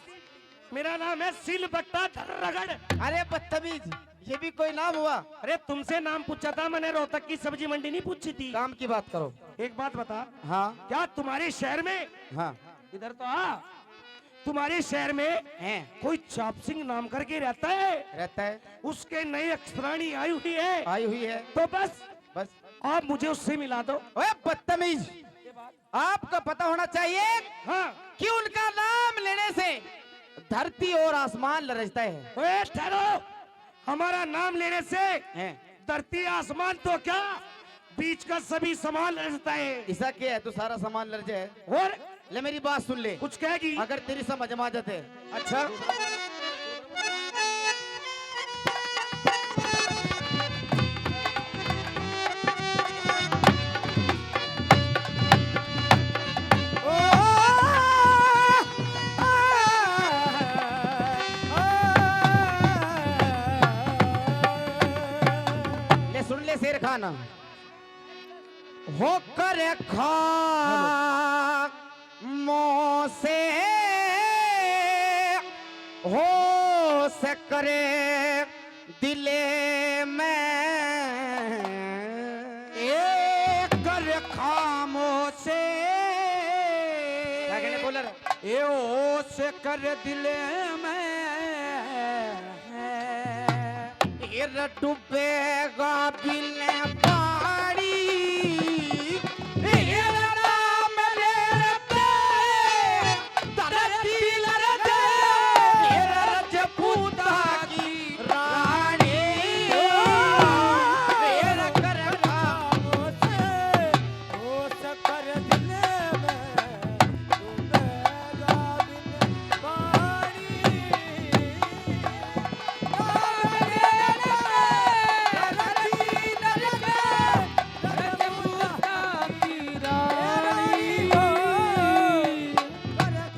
मेरा नाम है सिल बट्टा धर रगड़। अरे बदतमीज, ये भी कोई नाम हुआ? अरे तुमसे नाम पूछा था मैंने, रोहतक की सब्जी मंडी नहीं पूछी थी? काम की बात करो। एक बात बता। हाँ। क्या तुम्हारे शहर में, हाँ। इधर तो आ, तुम्हारे शहर में हैं। कोई चाप सिंह नाम करके रहता है? रहता है। उसके नई अक्षराणी आई हुई है। आई हुई है। तो बस, बस। आप मुझे उससे मिला दो। ओए बदतमीज, आपको पता होना चाहिए हाँ। कि उनका नाम लेने से धरती और आसमान लरजता है। ओए ठहरो, हमारा नाम लेने से हैं। धरती आसमान तो क्या, बीच का सभी सामान लरजता है। ऐसा क्या है, तू सारा सामान लरजे है? और ले मेरी बात सुन ले। कुछ कहेगी? अगर तेरी समझ में आ जाते। अच्छा। ले सुन ले शेर खान। होकर खामोश होश करे दिले में। ए कर खामोश। क्या कहने बोल रहा? ए होश कर दिले में। ये डूबेगा बिन पानी। ये राम ले रते धरती लरते, ये रजपूता की रानी। ये कर खामोश, होश कर दिले में, डूबेगा बिन पानी।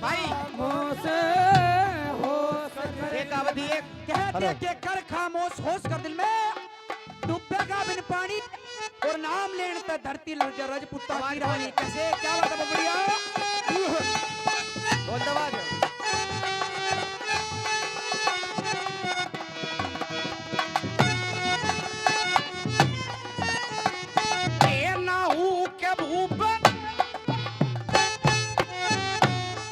भाई, एक अवधि, एक कहते हेलो। के कर खामोश होश कर दिल में, डूबेगा बिन पानी और नाम लेने ते धरती लरजे रजपूता की रानी। कैसे, क्या बात है बबड़िया? बोल दो बात। ए नाऊ के भूप,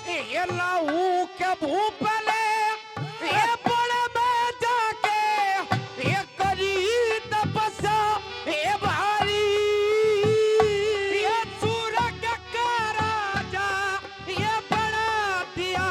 ए नाऊ के भूप ने, ए बड़ में जाके, ए करी तपस्या, ए भारी, ए सूरज का राजा, ये बड़ा दिया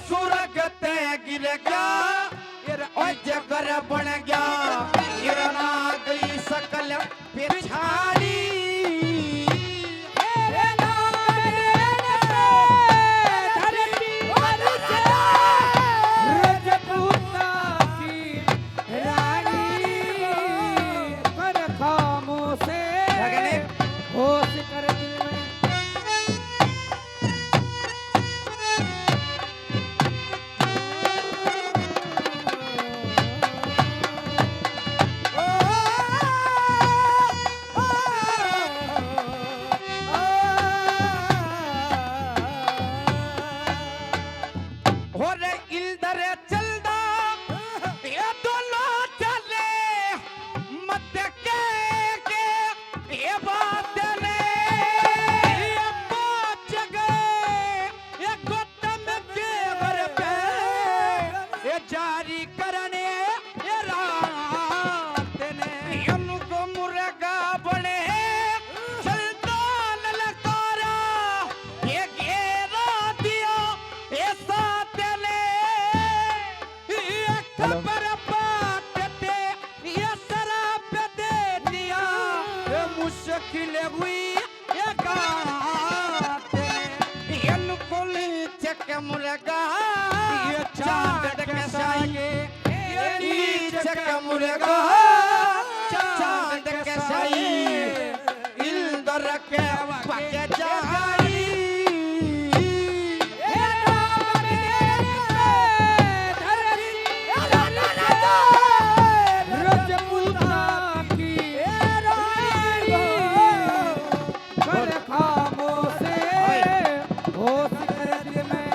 सुरग ते गिर गया, फिर अजगर बन गया, फिर ना गई शकल पिछाड़ी। हे नाम लेने से धरती पर से रजपूता की रानी कर खामोश, होश कर दिल में। हो रे इल्दर चलदा, ये दोनों चले, मत के, के, ये बात ने, ये पहुंच गए, ये गौतम के घर पे, ये जारी करने, ये रात ने, उनको मुर्गा बने, सुल्तान ललकारा, ये घेरा दिया, ये साथ ने। ये हेलो। खबर बात ते, ये शराब दे दिया, ये मुश्किल हुई, ये गाते। ये नुकुल चक मुर्गा, ये चांद के साए, ये नीच के मुर्गा, चांद के साए। इल्दर के पग जारी। रजपूता की रानी हो, कर खामोश, होश कर दिल में।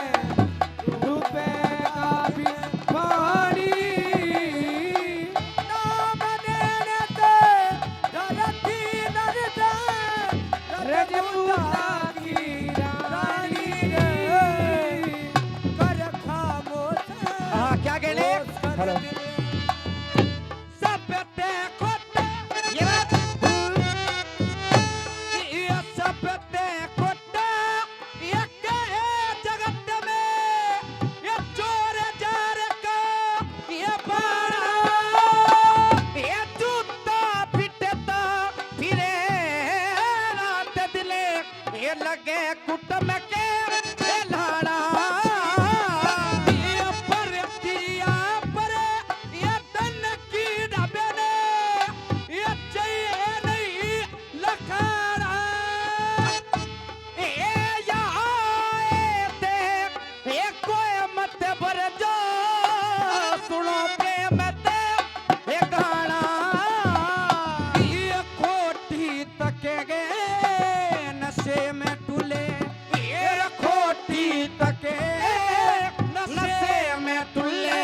डूबेगा भी पानी। नाम लेने से धरती डर जाए, रजपूता की रानी रे, कर खामोश। हाँ, क्या कहने? होश कर हेलो। दिल सब ते खोटे, ये बात। ये सब ते खोटे, ये कहे जगत में, ये चोर जार का, ये बाड़ा, ये जूता पिटता फिरे रात दिले। ये लगे कुटम के, ये लाड़ा। ये पर दिया पर, ये तन की ढाबे ने, ये चाहिए नहीं लखाड़ा। ये यहाँ आए थे, ये कोई मत बर जा, सुनो प्रेम ते ये गाना। ये खोटी तके गए नशे में टुले, ये खोटी तके नशे में टुले,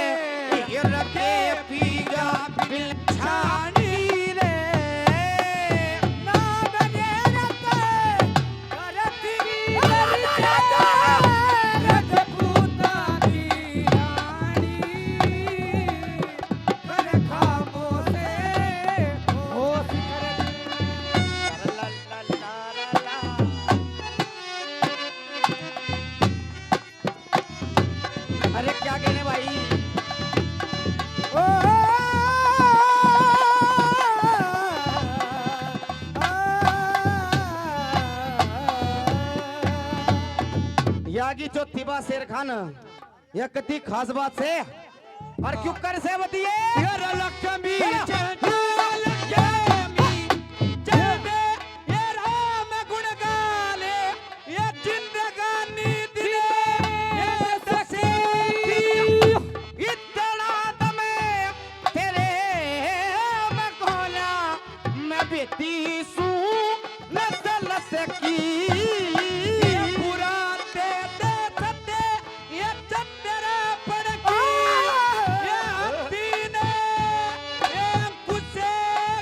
ये रखे पीगा बिलछानी रे। नाम लेने से धरती डर जाए, रजपूता की रानी। कर खामोश, होश कर। अरे क्या कहने भाई। ओ, या की चौथी बात शेर खान। या कति खास बात से और क्यों कर से बतिए। यार लक्ष्मी बोलो। चंद, लक्ष्मी चंद, ये राम गुण गाले, ये जिंदगानी दिले, ये सखी, इतना दमे तेरे में कोला, मैं बेटी सू नस नस की। ये बुरा ते दे सते, ये चंद्र पड़की, ये हत्ती ने, ये अंकुशे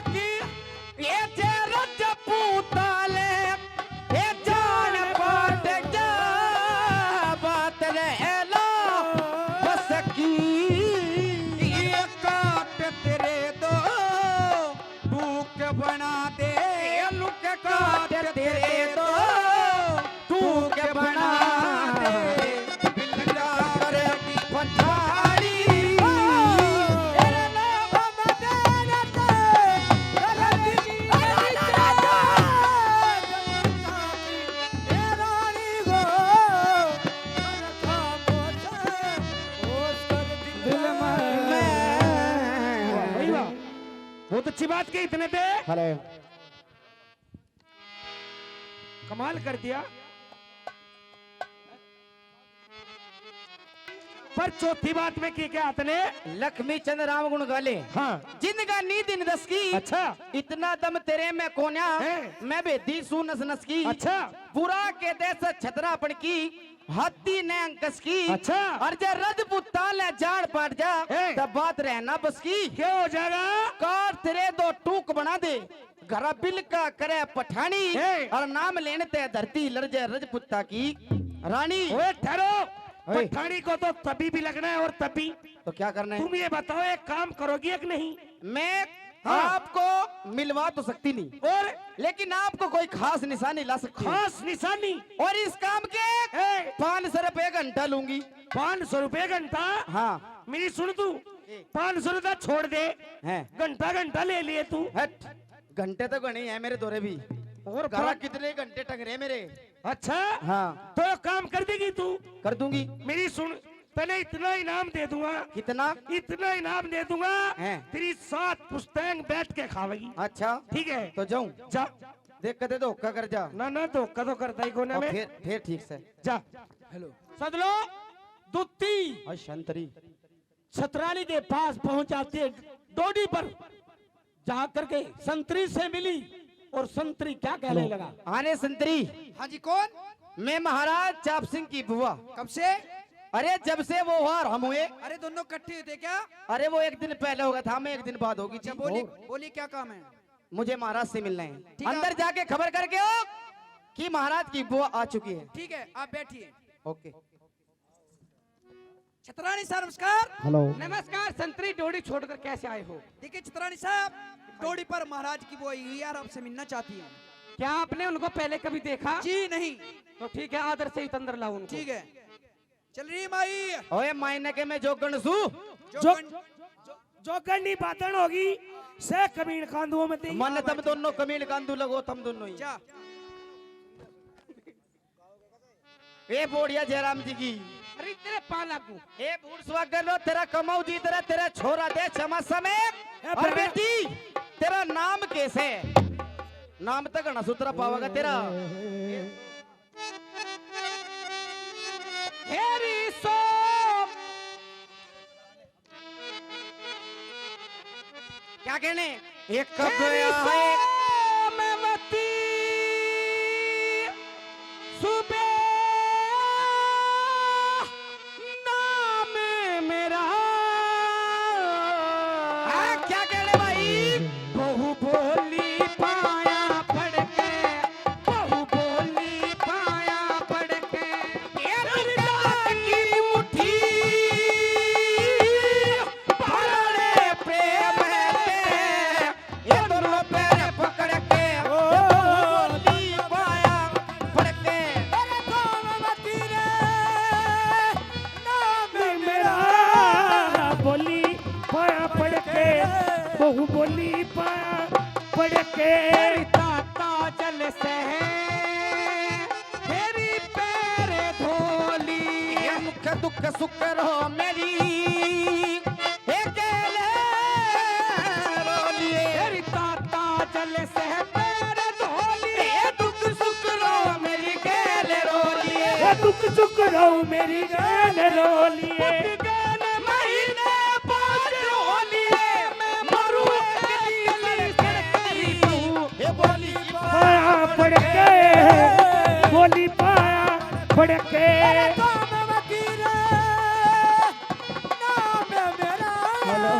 की, अच्छी बात कही इतने पे। हेलो। कमाल कर दिया। पर चौथी बात में की क्या तने? लक्ष्मी चंद राम गुण गाले। हाँ। जिंदगानी दिन दस की। अच्छा। इतना दम तेरे में कोन्या। हैं? मैं भेदी सू नस नस की। अच्छा। बुरा के देश छतरापन की। हाथी ने अंकस की। अच्छा। और जे रजपूता ले जान पाट जा, हैं? तब बात रहना बस की। क्या हो जाएगा? कार तेरे दो टूक बना दे। घरा बिल का करे पठानी। हे। और नाम लेने ते धरती लड़ जाए रजपुत्ता की रानी। ओए ठहरो। ओए। पठानी को तो तभी भी लगना है और तभी। तो क्या करना है? तुम ये बताओ, एक काम करोगी या कि नहीं? मैं हाँ। आपको मिलवा तो सकती नहीं, और? लेकिन आपको कोई खास निशानी ला सकती हूँ। खास निशानी? और इस काम के हे। पाँच सौ रुपए घंटा लूंगी। पाँच सौ रुपए घंटा? हाँ। मेरी सुन तू, ए। पाँच सौ रुपया छोड़ दे, हैं। घंटा घंटा ले लिए तू। हट, घंटे तो घणे हैं मेरे धोरे भी। और घरा कौन? कितने घंटे टंग रहे मेरे। अच्छा? हाँ। तो एक काम कर देगी तू? कर दूंगी। मेरी सुन, तने इतना इनाम दे दूंगा। कितना? इतना इनाम दे दूंगा, हैं। तेरी सात पुश्तैं बैठ के खावेगी। अच्छा। ठीक है। तो जाऊं? जा। देख, कदे धोखा कर जा। ना, ना, धोखा तो करता ही कोना और मैं। फिर, फिर ठीक से। जा। हेलो। सदलो, दुत्ती। और संतरी। छतरानी के पास पहुंच जाती है, डोडी पर जा करके संतरी से मिली और संतरी क्या कहने हेलो। लगा? अरे संतरी। हाँ जी, कौन? मैं महाराज चाप सिंह की बुआ। कब से? अरे, जब से वो हुआ और हम हुए। अरे, दोनों इकट्ठे हुए थे क्या? अरे, वो एक दिन पहले हो गया था, मैं एक दिन बाद होगी अच्छा, थी। बोली, और? बोली, क्या काम है? मुझे महाराज से मिलना है। ठीक है। अंदर जाके खबर करके आओ कि महाराज की बुआ आ चुकी है। ठीक है, आप बैठिए। ओके। छतरानी साहब, नमस्कार। हेलो। नमस्कार। संतरी डोडी छोड़कर कैसे आए हो? देखिए छतरानी साहब, डोडी पर महाराज की बुआ आई हुई है और आपसे मिलना चाहती है। क्या आपने उनको पहले कभी देखा? जी नहीं। तो ठीक है, आदर से ही अंदर लाओ उनको। ठीक है। चल रही माई। ओए मायने के मैं जोगण सू। जोगण। जो-, जोगण नहीं बातन होगी, से कमीण कांदुओं में ते ही मन आवाज तम दोनों है। कमीण कांदू लगो, तम दोनों ही। जा। ए बोड़िया जयराम जी की। अरे तेरे पा लागू। ए बूढ़ सुहागन रो, तेरा कमाऊ जी, तेरा, तेरा छोरा दे चमासा में। ए और बेटा। बेटी, तेरा नाम कैसे? नाम तो घना सुथरा पावेगा तेरा। हेरी सो। क्या कहने? एक तेरी गया है। सोमवती सुबह नाम मेरा। हाँ, क्या कहने भाई? बहू बोली पाया पड़ के, बहू बोली पाया पड़ के, ये दिल की मुट्ठी भर ले प्रेम से, ये दोनों पैर पकड़ के, ओ बोली पाया पड़ के। तेरे सोमवती रे, नाम मेरा बोली पाया पड़ के, बहू बोली पाया पड़ के। तेरी ताता जल से है, तेरी पैर धोली। ये मुख दुख सुख रो मेरी, हे गेले रोलिए। तेरी ताता जल से पैर धोली। ये दुख सुख रो मेरी गेले रोलिए। ये दुख सुख रो मेरी गेले रोलिए। पुट गए ने महीने पाँच होलिए, मैं मरूं अकेली सड़सड़ की बहू। हे बोली पाया पड़ के, बोली पाया पड़ के। अरे सोमवती रे, नाम मेरा। हेलो।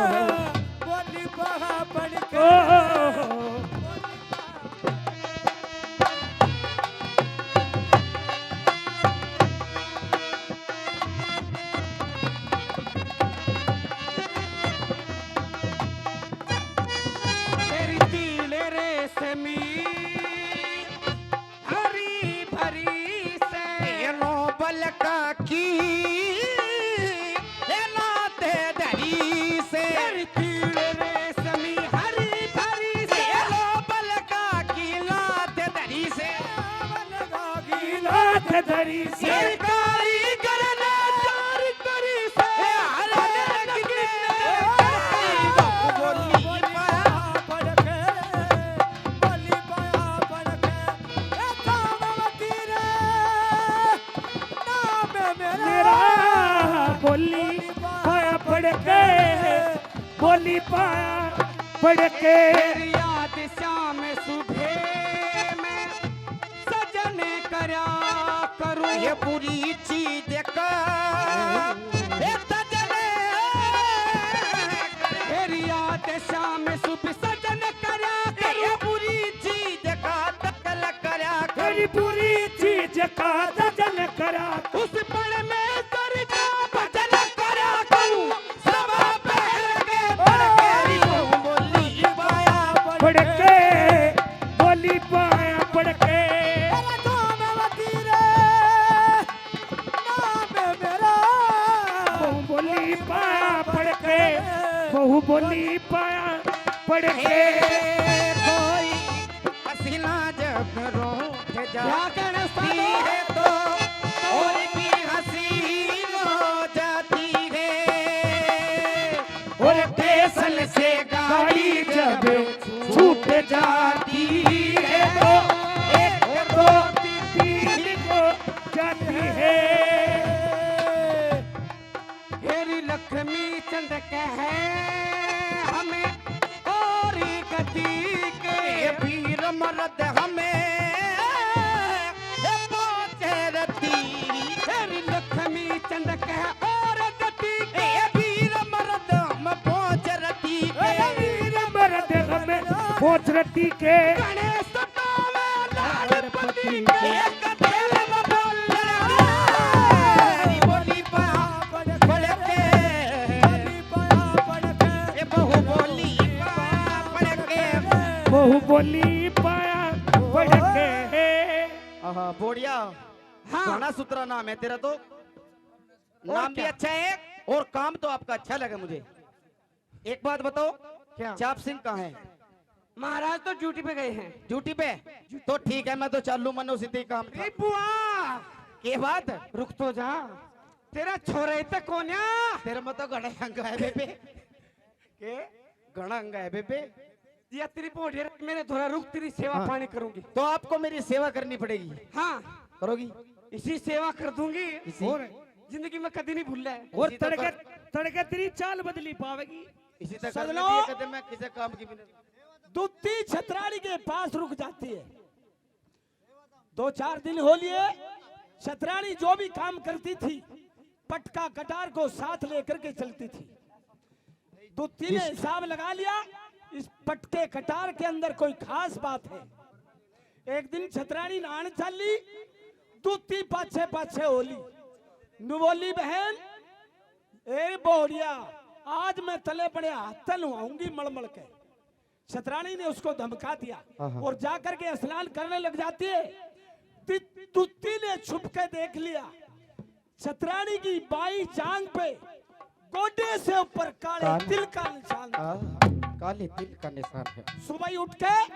बोली पाया पड़ के। ओ। तेरी तिल रेशमी हरी भरी से। ये नोबल का बोली पाया पड़ के, बोली पाया पड़ के। तेरी याद शाम सुबह में सजन करया करूं। ये बुरी चीज का, ए सजन, तेरी याद शाम सुबह सजन करया करूं। ये बुरी चीज का दखल करया करूं। तेरी बुरी चीज का दखल करया। उस पल में सर का भजन करया करूं। सवा पहर के तड़के री बहू बोली पाया पड़ के, बोली पाया पड़ के। तेरा नाम वती रे, नाम मेरा। बहू बोली पाया पड़ के, बहू बोली पाया पड़ के। ए, कोई हसीना जब रूठ जाती है तो और भी हसीन हो जाती है। और स्टेशन से गाड़ी जब छूट जाती है तो एक दो तीन को जाती है। हेरी लक्ष्मी चंद कहे हमें और गति के, वीर मर्द हमें पहुंचे रति। हेरी लक्ष्मी चंद कहे और गति के, वीर मर्द हम पहुंचे रति के। वीर मर्द हमें पहुंच रति के। गणेश सतावे लाड़पति के। एक तेल में बोल लड़के। बोली पाया पड़ के। ये बहू बोली पाया पड़ के। बहू बोली पाया पड़ के। आहा, बोड़िया। हाँ। घना सुथरा नाम है तेरा तो। और नाम भी क्या? अच्छा है और काम तो आपका अच्छा लगा मुझे। एक बात बताओ, क्या? चाप सिंह कहाँ है? महाराज तो ड्यूटी पे गए हैं। ड्यूटी पे? तो ठीक है, मैं तो चालू मनो सीधे काम था। ए बुआ! के बात? रुक तो जा, तेरा छोरा ही तो कोन्या। तेरे में तो घणे अंग है बेबे। के? घणा अंग है बेबे। या तेरी बोढ़िया मेरे धोरा रुक, तेरी सेवा हाँ। पानी करूंगी। तो आपको मेरी सेवा करनी पड़ेगी। हाँ। करोगी? इसी सेवा कर दूंगी। इसी? और? जिंदगी में कदी नहीं भूले। और इसी तो तड़के, कर- तड़के तेरी चाल बदली पावेगी। इसी तक सजनो, करने दिए कदम में किसी काम की भी नहीं। दूती छतरानी के पास रुक जाती है। दो चार दिन हो लिए, छतरानी जो भी काम करती थी, पटका कटार को साथ लेकर के चलती थी। दूती ने इस- हिसाब लगा लिया, इस पटके कटार के अंदर कोई खास बात है। एक दिन छतरानी नहान चाली, दूती पाछे पाछे होली, नु बोली, बहन, ए बोड़िया, आज मैं तले बड़े हाथ तै नुहाऊंगी मलमल के। छतरानी ने उसको धमका दिया हाँ, हाँ। और जाकर के स्नान करने लग जाती है। ति-, दूती ने छुप के देख लिया, छतरानी की बाई जांग पे गोडे से ऊपर काले काल- तिल का निशान था। आ, काले तिल का निशान है। सुबह ही उठ के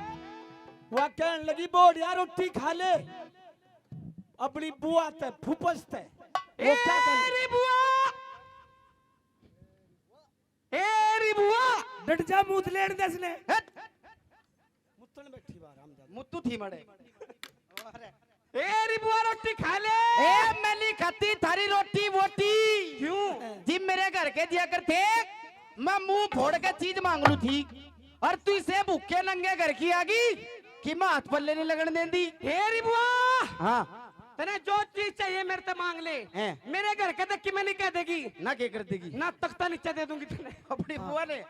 वह कहने लगी, बोड़िया रोटी खा ले, अपनी बुआ ते फुफस ते ए रोटा खा ले। री बुआ, ए री बुआ। डट जा, मूत लेण दे इसने। हट। मुत्तन बैठी बार हम जा। मुत्तू थी मड़े। ए री बुआ, रोटी खा ले। ए, मैं नहीं खाती थारी रोटी वोटी। क्यों? जिब मेरे घर के दिया करते, मैं मुंह फोड़ के चीज मांग लू थी, और तू इसे भूखे नंगे घर की आ गई कि मैं हाथ पल्ले नहीं लगन देंदी। ए री बुआ। हाँ। तने जो चीज चाहिए मेरे ते मांग ले। हैं। मेरे घर के तक की मैं नहीं कह देगी। ना के कर देगी? ना तख्ता नीचे दे दूंगी तने। अपनी बुआ ने।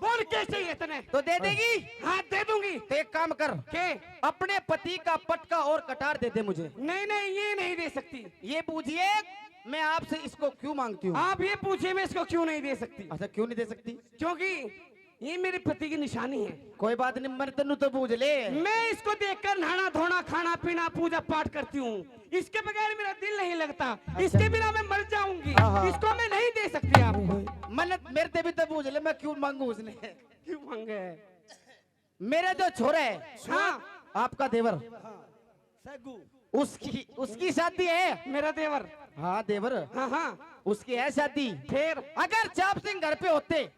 बोल, के चाहिए तने? तो दे देगी? हाँ, दे दूंगी। तो एक काम कर। के? अपने पति का पटका और कटार दे दे मुझे। नहीं, नहीं, ये नहीं दे सकती। ये पूछिए, मैं आपसे इसको क्यों मांगती हूँ? आप ये पूछिए, मैं इसको क्यों नहीं दे सकती? अच्छा, क्यों नहीं दे सकती? क्योंकि ये मेरे पति की निशानी है। कोई बात नहीं, मर तन्नू तो बूझ ले। मैं इसको देखकर नहाना धोना, खाना पीना, पूजा पाठ करती हूँ। इसके बगैर मेरा दिल नहीं लगता। अच्छा। इसके बिना मैं मर जाऊंगी। हाँ, हाँ। इसको मैं नहीं दे सकती आपको। मन्नत मेरे ते भी तो बूझ ले, मैं क्यों मांगू उसने? क्यों मांगे? मेरा जो छोरा है, हाँ। आपका देवर, हाँ। सैगू। उसकी, उसकी शादी है। मेरा देवर। हाँ, देवर। हाँ, हाँ। उसकी है शादी। फिर? अगर चाप सिंह घर पे होते,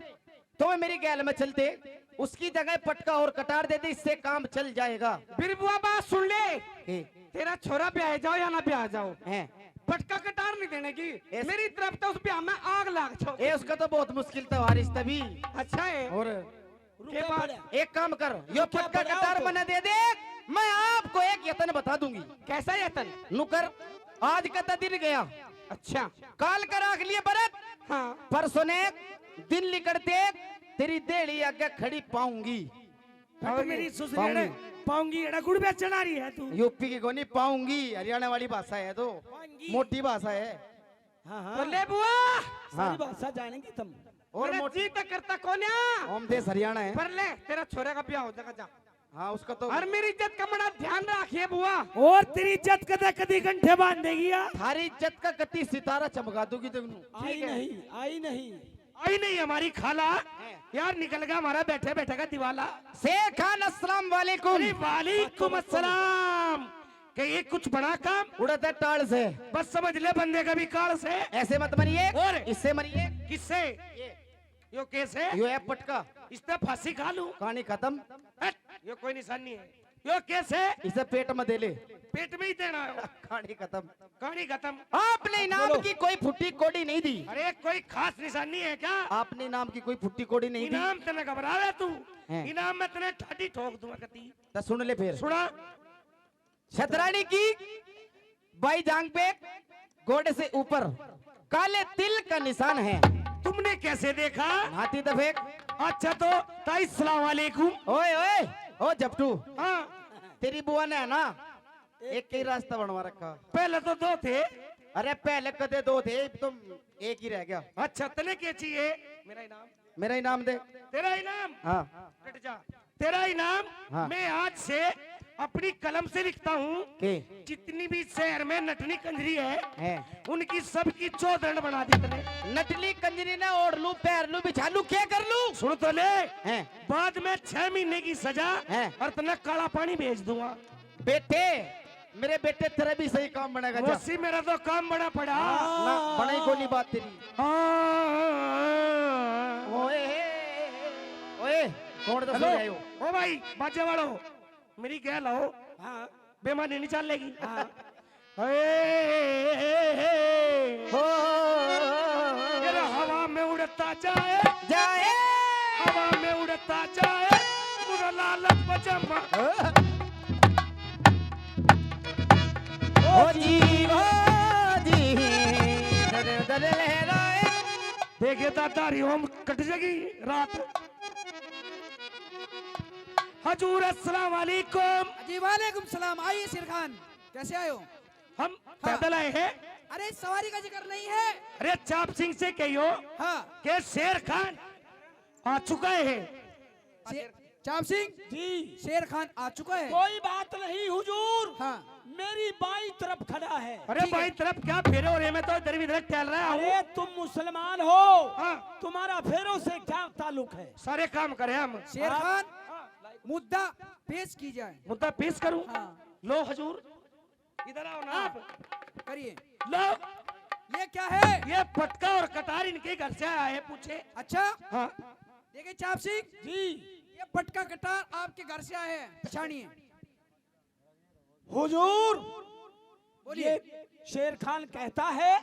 तो वे मेरी गैल में चलते, उसकी जगह पटका और कटार देते, इससे काम चल जाएगा। फिर बुआ, बात सुन ले। ए। तेरा छोरा ब्याह जाओ या ना ब्याह जाओ, हैं। पटका कटार नहीं देने की। मेरी तरफ तो उस ब्याह में आग लाग छो। ए, उसका तो बहुत मुश्किल था, वारिस तभी। अच्छा है। और रुके बात पड़े। एक काम कर, यो रुके पटका पड़े कटार तो। मने दे दे, मैं आपको एक यतन बता दूंगी। कैसा यतन? नुकर, आज का तो दिन गया। अच्छा। काल का राख लिए बरत। हाँ। परसों ने दिन लिकड़ते तेरी देहली आगे खड़ी पाऊंगी। हट मेरी सुसरी पाऊंगी। एड़े, पाऊंगी एड़ा गुड़ बेचण आ रही है तू। यूपी की कोनी, पाऊंगी, हरियाणा वाली भाषा है तो। पाऊंगी। मोटी भाषा है। हाँ, हाँ। तो ले बुआ। सारी हाँ। भाषा जानेंगे तुम। और मेरा मोटी जी तो करता कोन्या। ओम देश हरियाणा है। पर ले, तेरा छोरे का ब्याह हो जाएगा, जा। हाँ, उसका तो। और मेरी इज्जत का बड़ा ध्यान रखिए बुआ। और तेरी इज्जत कदे कदी गंठे बांध देगी यार। थारी इज्जत का कति सितारा चमका दूंगी तुमने। आई ठीक है। नहीं, आई नहीं। आई नहीं हमारी खाला। हैं। यार निकल गया हमारा बैठे बैठे का दिवाला। शेर खान, अस्सलाम वालेकुम। अरे वालेकुम अस्सलाम। कि ये कुछ बड़ा काम? उड़ाता है टाल से। बस समझ ले बंदे का भी काल से। ऐसे मत मरिए। और? इससे मरिए। किससे? ये। यो कैसे? यो है पटका। इस पे फांसी खा लूं। कहानी खत्म। हट, यो कोई निशानी है। यो कैसे? इसे पेट में दे ले। पेट में ही देना है। कहानी खत्म। कहानी खत्म। आपने इनाम बोलो। की कोई फुट्टी कोड़ी नहीं दी। अरे कोई खास निशानी है क्या? आपने इनाम की कोई फुट्टी कोड़ी नहीं दी। इनाम तने घबरावे तू। हैं। इनाम में तने ठाडी ठोक दूंगा कती। तो सुन ले फिर। सुना। छतरानी की बाई जांग पे गोडे से ऊपर काले तिल का निशान है। तुमने कैसे देखा? हाथी दफेक। अच्छा तो ताई सलाम वालेकुम। ओए ओए, ओ झपटू। हाँ। तेरी बुआ ने है ना, एक ही रास्ता बनवा रखा। पहले तो दो थे। अरे पहले कदे दो थे, अब तो एक ही रह गया। अच्छा, तने के चाहिए? मेरा इनाम। मेरा इनाम दे। तेरा इनाम? हाँ। हट जा। तेरा इनाम हाँ। मैं आज से अपनी कलम से लिखता हूँ। के? जितनी भी शहर में नटनी कंजरी है, हैं। उनकी सबकी चौधरण बना दी तने। नटनी कंजरी ने ओढ़ लूं, पैर लूं, बिछा लूं, क्या कर लूं? सुन तो ले। हैं। बाद में छह महीने की सजा हैं। और तने काला पानी भेज दूंगा। बेटे, मेरे बेटे, तेरा भी सही काम बनेगा, जा। मौसी, मेरा तो काम बड़ा पड़ा। ना, बना ही कोनी बात तेरी। हाँ। ओए, ओए, कौन दस हेलो। बजे आयो? ओ भाई, बाजे वालो, मेरी गैल आओ। हाँ। बेमानी नहीं चलेगी। हाँ। हे, हे, हे, हे। हो। तेरा हवा में उड़ता जाए, जाए। हवा में उड़ता जाए, पूरा लालच पजामा। हो। ओ जी, ओ जी, दर दर लहराए। देखे दादा, हरिओम कट जाएगी रात। हजूर, अस्सलाम वालेकुम। जी, वालेकुम सलाम। आइए शेर खान, कैसे आए हो? हम हाँ। पैदल आए हैं। अरे, सवारी का जिक्र नहीं है। अरे, चाप सिंह से कहियो हाँ। कि शेर खान आ चुका है। शे-, चाप सिंह जी। शेर खान आ चुका है। कोई बात नहीं हुजूर। हाँ। मेरी बाईं तरफ खड़ा है। अरे, ठीक है। बाईं तरफ क्या फेरे हो रहे? मैं तो इधर भी इधर टहल रहा हूँ। अरे, तुम मुसलमान हो। हाँ। तुम्हारा फेरों से क्या ताल्लुक है? सारे काम करें हम। शेर हाँ। खान, हाँ। मुद्दा पेश की जाए। मुद्दा पेश करूँ? हाँ। लो हुजूर। इधर आओ ना हाँ, आप। करिए। लो। ये क्या है? ये पटका और कटार इनके घर से आया है, पूछे। अच्छा। हाँ। देखिए चाप सिंह जी। ये पटका कटार आपके घर से आया है, पहचानिए। हुजूर, बोलिए। ये शेर खान कहता है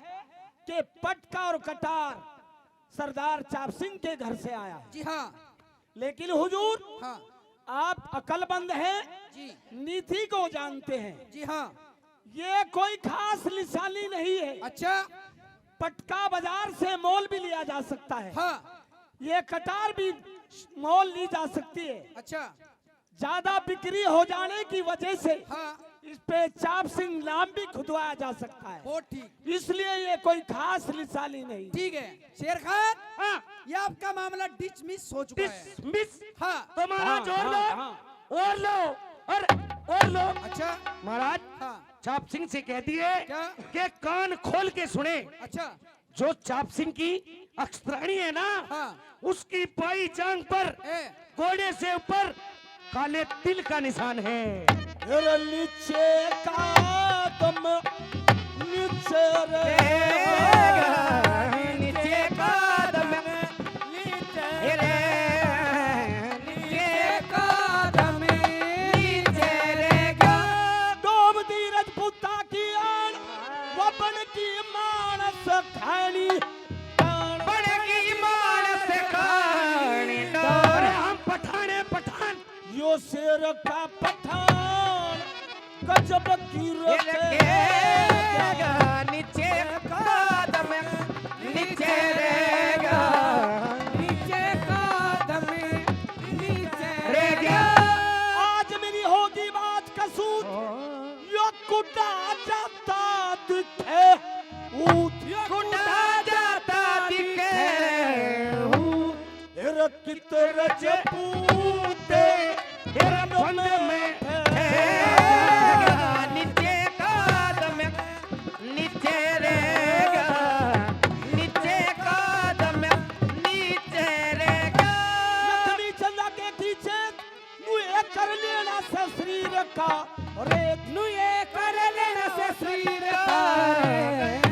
कि पटका और कटार सरदार चाप सिंह के घर से आया है। जी हाँ। लेकिन हुजूर, हाँ। आप अकलमंद हैं, जी। नीति को जानते हैं। जी हाँ। ये कोई खास निशानी नहीं है। अच्छा। पटका बाजार से मोल भी लिया जा सकता है। हाँ। ये कटार भी मोल ली जा सकती है। अच्छा। ज्यादा बिक्री हो जाने की वजह से हाँ। इस पे चाप सिंह नाम भी खुदवाया जा सकता है। बहुत ठीक। इसलिए ये कोई खास निशानी नहीं। ठीक है, शेर खान, हाँ। ये आपका मामला डिसमिस हो चुका है। डिसमिस? हाँ। तो महाराज हाँ, और हाँ, लो, हाँ। और लो, और, और लो। अच्छा। महाराज, हाँ। चाप सिंह से कह दिए क्या? कि कान खोल के सुने। अच्छा। जो चाप सिंह की अक्षराणी है ना, हाँ। उसकी बाई जांग पर ए। घोड़े से ऊपर काले तिल का निशान है। अरे नीचे कदम, नीचे रे। नीचे कदम, नीचे रे। नीचे कदम, नीचे रे। डोम दी रजपूता की आन, वपन शेर का पठान गजब की ये रखेगा। रखेगा नीचे कदम, नीचे रहेगा। नीचे कदम, नीचे रहेगा। आज मेरी होगी बात कसूर, यो कुटा जाता दिखे ऊत। यो कुटा जाता दिखे ऊत। तेरा कित रजपूत, तेरा बंद में है। नीचे कदम, नीचे रहेगा। नीचे कदम, नीचे रहेगा। लक्ष्मी चंदा के पीछे नुए कर लेना से शरीर का रेत। नुए कर लेना से शरीर का रेत।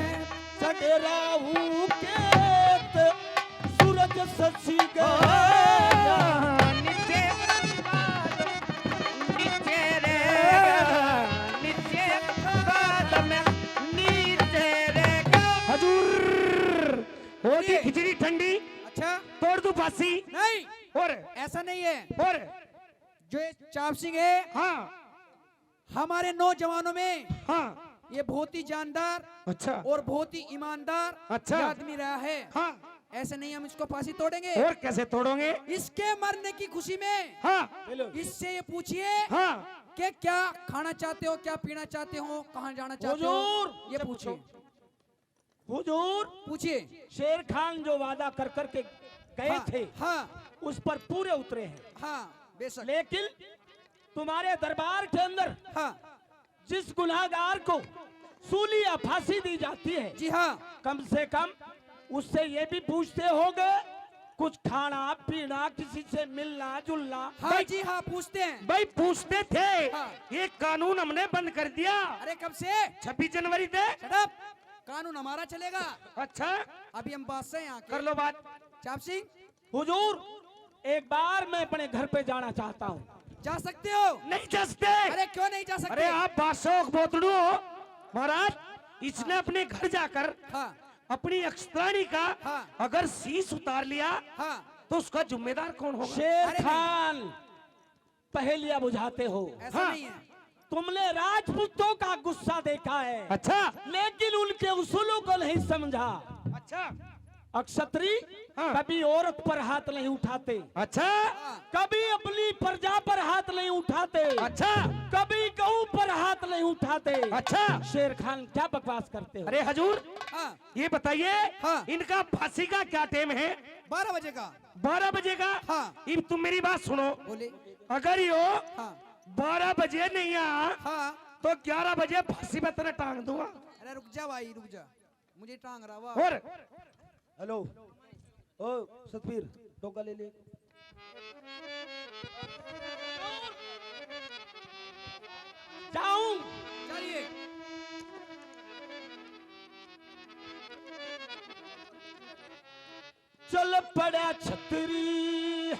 चढ़े राहु केत सूरज शशि गए। नीचे, नीचे रे, नीचे कदम, नीचे रे। हजूर, होगी ये खिचड़ी ठंडी। अच्छा। तोड़ दूं फांसी। नहीं। और? ऐसा नहीं है। और? जो ये चाप सिंह है, हाँ। हमारे नौजवानों में हाँ। ये बहुत ही जानदार अच्छा। और बहुत ही ईमानदार अच्छा। ये आदमी रहा है। हाँ। ऐसे नहीं हम इसको फांसी तोड़ेंगे। और कैसे तोड़ोगे? इसके मरने की खुशी में हाँ। इससे ये पूछिए हाँ। कि क्या खाना चाहते हो, क्या पीना चाहते हो, कहाँ जाना चाहते हो, हुजूर, ये पूछिए। हुजूर, पूछिए। शेर खान जो वादा कर कर के गए हाँ, थे, हाँ। उस पर पूरे उतरे हैं। हाँ, बेशक। लेकिन तुम्हारे दरबार के अंदर हाँ। जिस गुनाहगार को सूली या फांसी दी जाती है, जी हाँ। कम से कम उससे ये भी पूछते होंगे, कुछ खाना पीना, किसी से मिलना जुलना। हाँ भाई, जी हाँ, पूछते हैं। भाई, पूछते थे। हाँ। ये कानून हमने बंद कर दिया। अरे, कब से? छब्बीस जनवरी से। Shut up। कानून हमारा चलेगा। अच्छा। अभी हम बादशाह हैं यहाँ के। कर लो बात। चाप सिंह। हुजूर, एक बार मैं अपने घर पे जाना चाहता हूँ। जा सकते हो। नहीं जा सकते। अरे, क्यों नहीं जा सकते? अरे, आप बादशाह के बोतड़ू हो महाराज। इसने हाँ। अपने घर जाकर हाँ। अपनी अक्षत्राणी का हाँ। अगर शीश उतार लिया हाँ। तो उसका जिम्मेदार कौन होगा? शेर अरे नहीं। खान, पहेलियां बुझाते हो। ऐसा हाँ। नहीं है। तुमने राजपूतों का गुस्सा देखा है, अच्छा। लेकिन उनके उसूलों को नहीं समझा। अच्छा। अक्षत्री हाँ। कभी औरत पर हाथ नहीं उठाते, अच्छा। कभी अपनी प्रजा पर हाथ नहीं उठाते, अच्छा। कभी गऊ पर हाथ नहीं उठाते। अच्छा। शेर खान, क्या बकवास करते हो? अरे हजूर, हाँ। ये बताइए, हाँ। इनका फांसी का क्या टाइम है? बारह बजे का। बारह बजे का? हाँ। इब तुम मेरी बात सुनो। बोले। अगर यो हाँ। बारह बजे नहीं आया, हाँ। तो ग्यारह बजे फांसी पे तेरे टांग दूंगा। अरे रुक जा भाई, रुक जा, मुझे टांग रहा हुआ। और? Hello, ओ सतबीर, डोका ले ले। जाऊं। चलिए। चल पड़ा छतरी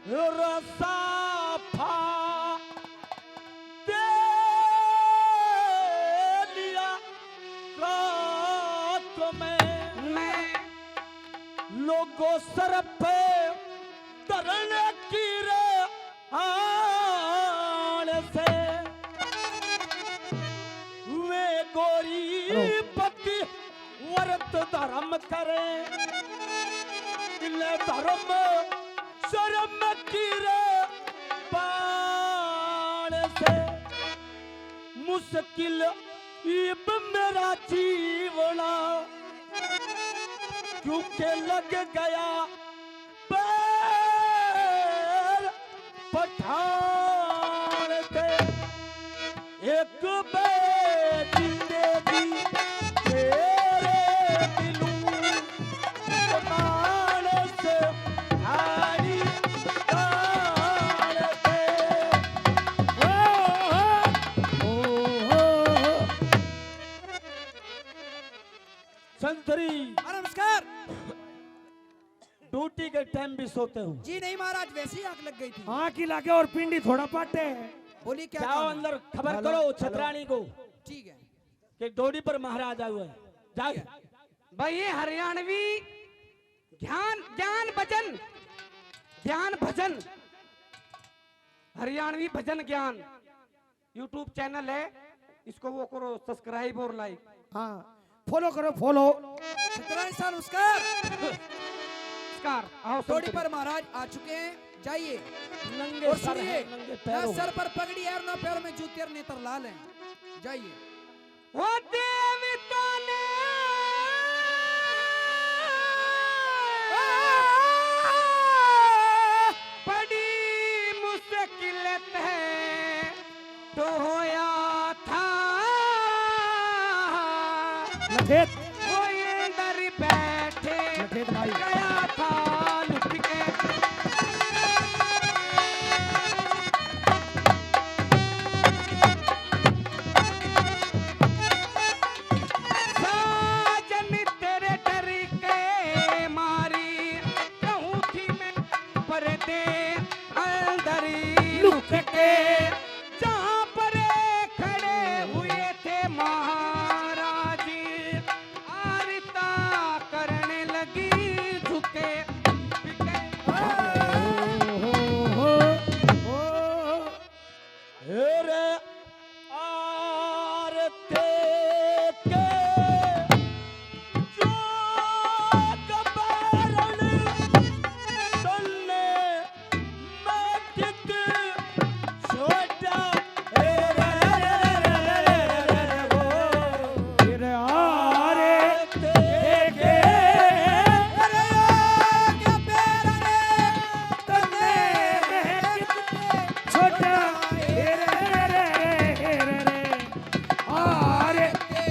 रसाफा दे लिया रात में। मैं लोगों सर पे धरने की रे आन से वे गोरी पति व्रत धर्म करे, इले धर्म शर्म की रे बाण से। मुश्किल इब मेरा जीवना, क्योंकि लग गया पैर पठान के। एक बे जिंदगी तेरे दिलू मानस थारी तान के। ओ हो, ओ हो, ओ हो। संतरी। अरे नमस्कार। ड्यूटी के टाइम भी सोते हो? जी नहीं महाराज, वैसे ही आग लग गई थी। आँख ही लागे और पिंडी थोड़ा पाटे। बोलिए क्या जाओ काम है? अंदर खबर हेलो, करो हेलो। छतरानी को ठीक है। कि ड्यूटी पर महाराज आए हुए हैं। जाओ। ठीक है। भाई ये हरियाणवी ज्ञान, ज्ञान वचन। ज्ञान भजन, हरियाणवी भजन ज्ञान YouTube चैनल है, इसको वो करो सब्सक्राइब और लाइक। हाँ, फॉलो करो, फॉलो। सतनारायण साहब, नमस्कार। नमस्कार, आओ, थोड़ी पर महाराज आ चुके हैं, जाइए। नंगे और सर सुनिए, हैं, नंगे ना पैरों। सर पर पगड़ी है और ना पैरों में जूते और नेत्र लाल हैं। जाइए। ओ देवता ने बड़ी मुश्किल तै टोया था। लखेत। वो अंदर बैठे लखेत भाई। गया था लुक के। साजन तेरे डर के मारी कहूँ थी मैं पर्दे अंदर लुक के। जहाँ पर खड़े हुए थे महाराज, आरता करने लगी झुके। आरते के जोग बैरण तन्ने मैं कित छोटा। फिर आरते के तन्ने मैं कित छोटा। आरते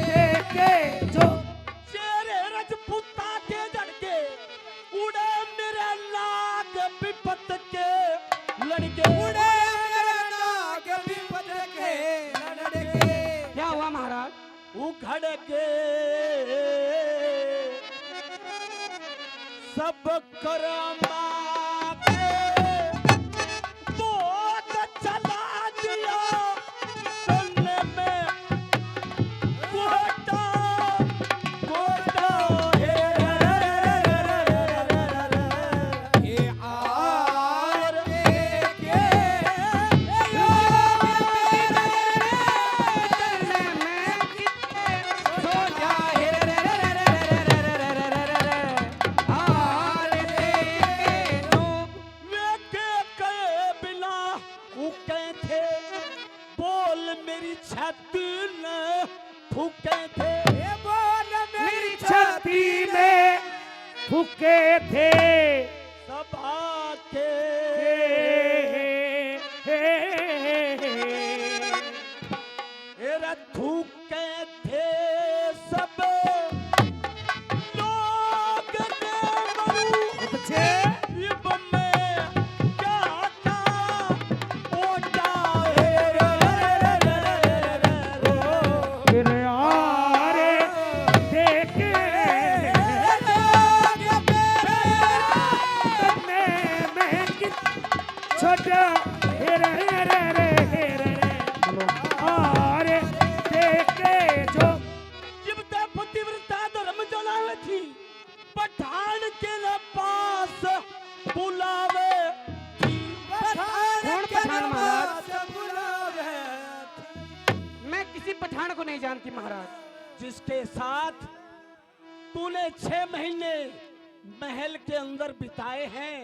के जो शेर रजपूता के झड़के, उड़े मेरे नाग विपत के लड़के। उड़े मेरे नाग विपत के लड़के। क्या हुआ महाराज? उखड़ के सब कर्मा के बहुत चला दिया तन्ने मैं कोटा, कोटा। हे आर के, हे आर के, तन्ने मैं वे के कहे बिना फूके थे, बोल मेरी छाती न फूके थे। ए बोल मेरी छाती में फूके थे। सभा के एरा थूके थे सब लोग ने मरू। अच्छे। इब मैं क्या का ओटा है। तेरे आरे देखे तन्ने मैं कि छोटा हेरे, हेरे, हेरे, हेरे, हेरे। आरे देखे जो। जिब तै पतिव्रता धर्म जलावे थी, पठान के न पास बुलावे थी। पठान कौन के पठान न महाराज? पास बुलावे थी। मैं किसी पठान को नहीं जानती महाराज। जिसके साथ तूने छह महीने महल के अंदर बिताए हैं,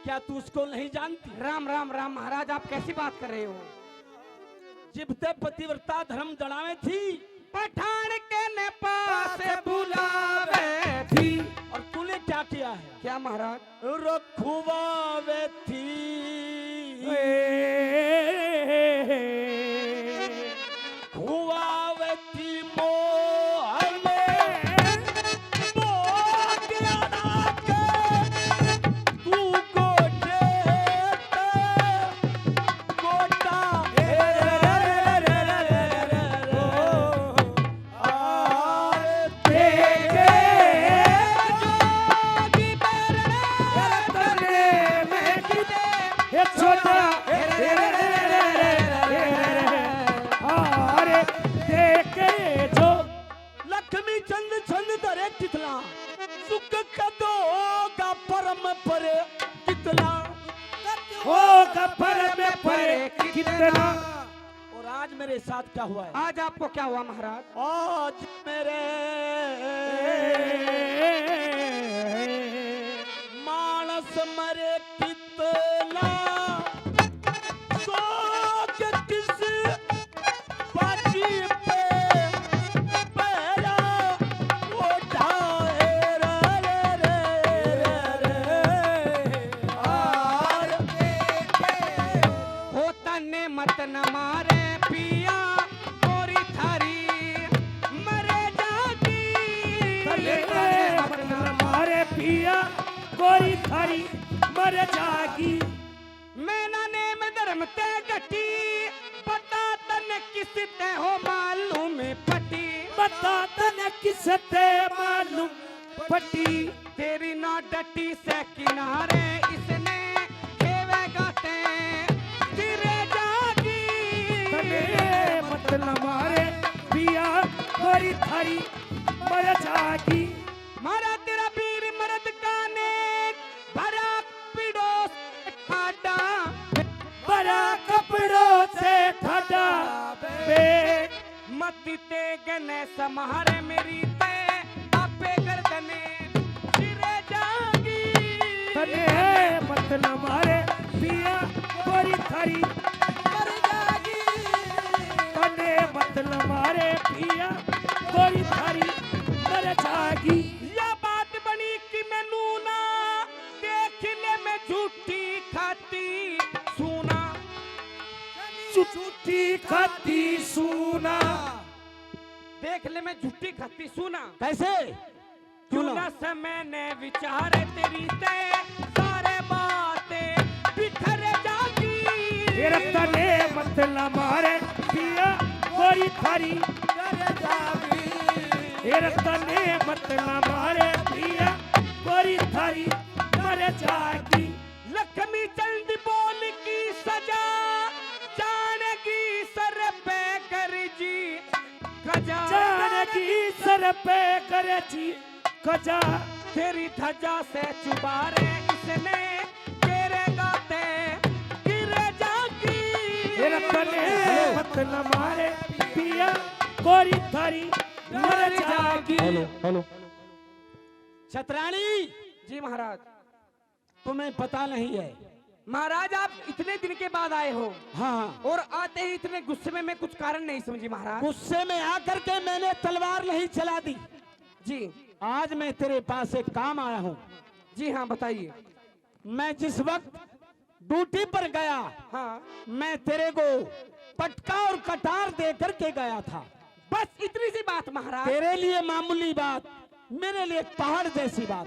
क्या तू उसको नहीं जानती? राम, राम, राम महाराज, आप कैसी बात कर रहे हो? जिब तै पतिव्रता धर्म जड़ावे थी। पठान के ने पास बुलावे थी। और तूने क्या किया है? क्या महाराज? रखुआवे थी। खुआवे थी मोह में, मोह के अड़ा के तू गोटे ते गोटा। लक्ष्मी चंद छंद धरे कितना सुख कदोगा परम पर कितना। होगा भरम फर्क कितना। और आज मेरे साथ क्या हुआ है? आज आपको क्या हुआ महाराज? आज मेरे मानस मरे कितना, सोच किस बाजी पे पहरा उठाए रे, रे, रे, रे, रे। और हो तन्ने मत न मारे पिया, गोरी थारी मरे जागी। तन्ने मत न मारे पिया, गोरी थारी मरे जागी। मैं ना नेम धर्म ते डटी, बता तन्ने किस ते हो मालूम पटी। बता तन्ने किस ते मालूम पटी। तेरी ना डटी से किनारे, इसने खेवेगा ते गिरे जागी। तन्ने मत न मारे पिया, गोरी थारी मर जागी। मारा तेरा वीर मर्द का नेक, भरा कपड़ों से ठाडा। भरा कपड़ों से ठाडा पेट। मत ते गने समारे मेरी ते आपे गर्दने सिरे जागी। तन्ने मत न मारे पिया, गोरी थारी मर जागी। तन्ने मत न मारे पिया, गोरी थारी मर जागी। या बात बनी कि मैनू ना देख ले मैं झूठी खाती सूना। झूठी खाती सूना। देख ले मैं झूठी खाती सूना। कैसे? क्यों क्यों ना? ना समय ने विचार तेरी ते सारे बातें बिखर जागी। तेरे तन्ने मत न मारे पिया, गोरी थारी मर जागी। तेरे तन्ने मत न मारे पिया, गोरी थारी मर जागी। लक्ष्मी चंद बोल की सजा, जानेगी सर पे कर जी कजा। जानेगी सर पे कर जी कजा। तेरी धजा से चुबारे इसने तेरे गाते गिर जागी। तेरे तन्ने मत न मारे पिया, गोरी थारी मर जागी। Hello, hello. छतरानी। जी महाराज। तुम्हें पता नहीं है। महाराज, आप इतने दिन के बाद आए हो। हाँ, हाँ। और आते ही इतने गुस्से में, मैं कुछ कारण नहीं समझी महाराज। गुस्से में आकर के मैंने तलवार नहीं चला दी। जी। आज मैं तेरे पास एक काम आया हूँ। जी हाँ, बताइए। मैं जिस वक्त ड्यूटी पर गया, हाँ। मैं तेरे को पटका और कटार दे करके गया था। बस इतनी सी बात महाराज। तेरे लिए मामूली बात, मेरे लिए पहाड़ जैसी बात।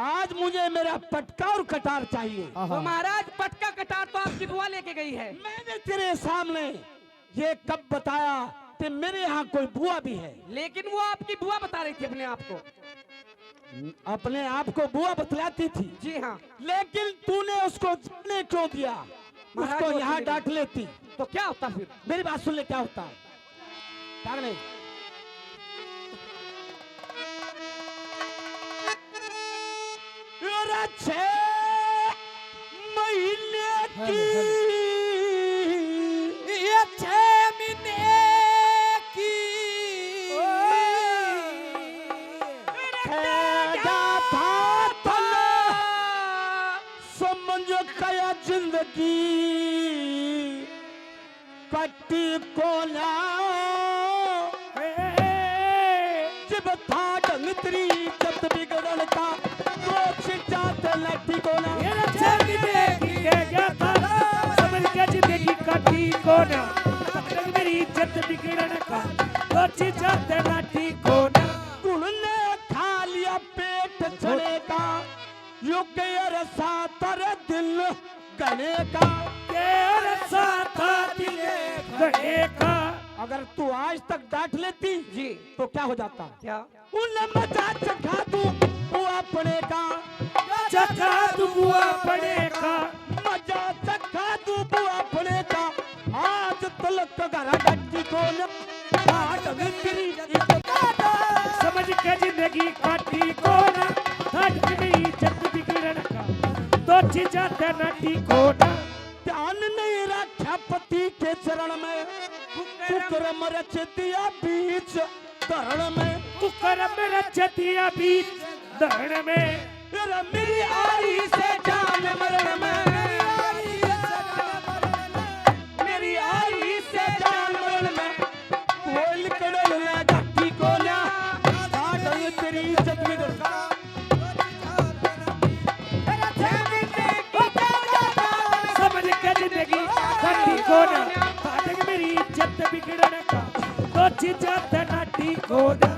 आज मुझे मेरा पटका और कटार चाहिए। तो महाराज, पटका कटार तो आपकी बुआ लेके गई है। मैंने तेरे सामने ये कब बताया कि मेरे यहाँ कोई बुआ भी है? लेकिन वो आपकी बुआ बता रही थी अपने आप को। अपने आप को बुआ बतलाती थी। जी हाँ। लेकिन तूने उसको जाने क्यों दिया? महाराज, उसको वो यहाँ तो डांट लेती। तो क्या होता फिर? मेरी बात सुन ले, क्या होता है? पागल है। और छह महीने की, ये छह महीने की ओ, ठहरा था तन्ने, समझ गया जिंदगी कटी कोना। जिब था ढंग तेरी इज्जत बिगड़न का, दो छिंचा ते लाठी कोना। ये रक्षा की देखी के गया था, समझ के जिंदगी कटी कोना। ढंग तेरी इज्जत बिगड़न का, दो छिंचा ते लाठी कोना। गुण ने खा लिया पेट चढ़ेगा, युग अरसा तर दिन गणे का। तेरा साथ दिले गणे का। अगर तू आज तक डांट लेती, जी। तो क्या हो जाता? क्या? उन मजा चखा तू बुआ अपने का। चखा तू बुआ अपने का। मजा चखा तू बुआ अपने का। आज तलक घर डटी कोना। ढंग तेरी इज्जत। समझ के जिंदगी काटी कोना। ढंग तेरी इज्जत बिगड़न का। दो चीजा ते नाटी को ना। ध्यान नहीं रखा पति के चरण में, कुकर्म रच दिया बीच धरण में। कुकर्म रच दिया बीच धरण में। तेरा मेरी आरी से जान मरण में, मेरी आरी से जान मरण में। बोल कड़ल ना घाटी को ना, आ गई तेरी इज्जत बिगड़। समझ के जिंदगी घाटी को ना, फाटक मेरी इज्जत बिगड़न का, तो चीजा ते नाटी को ना।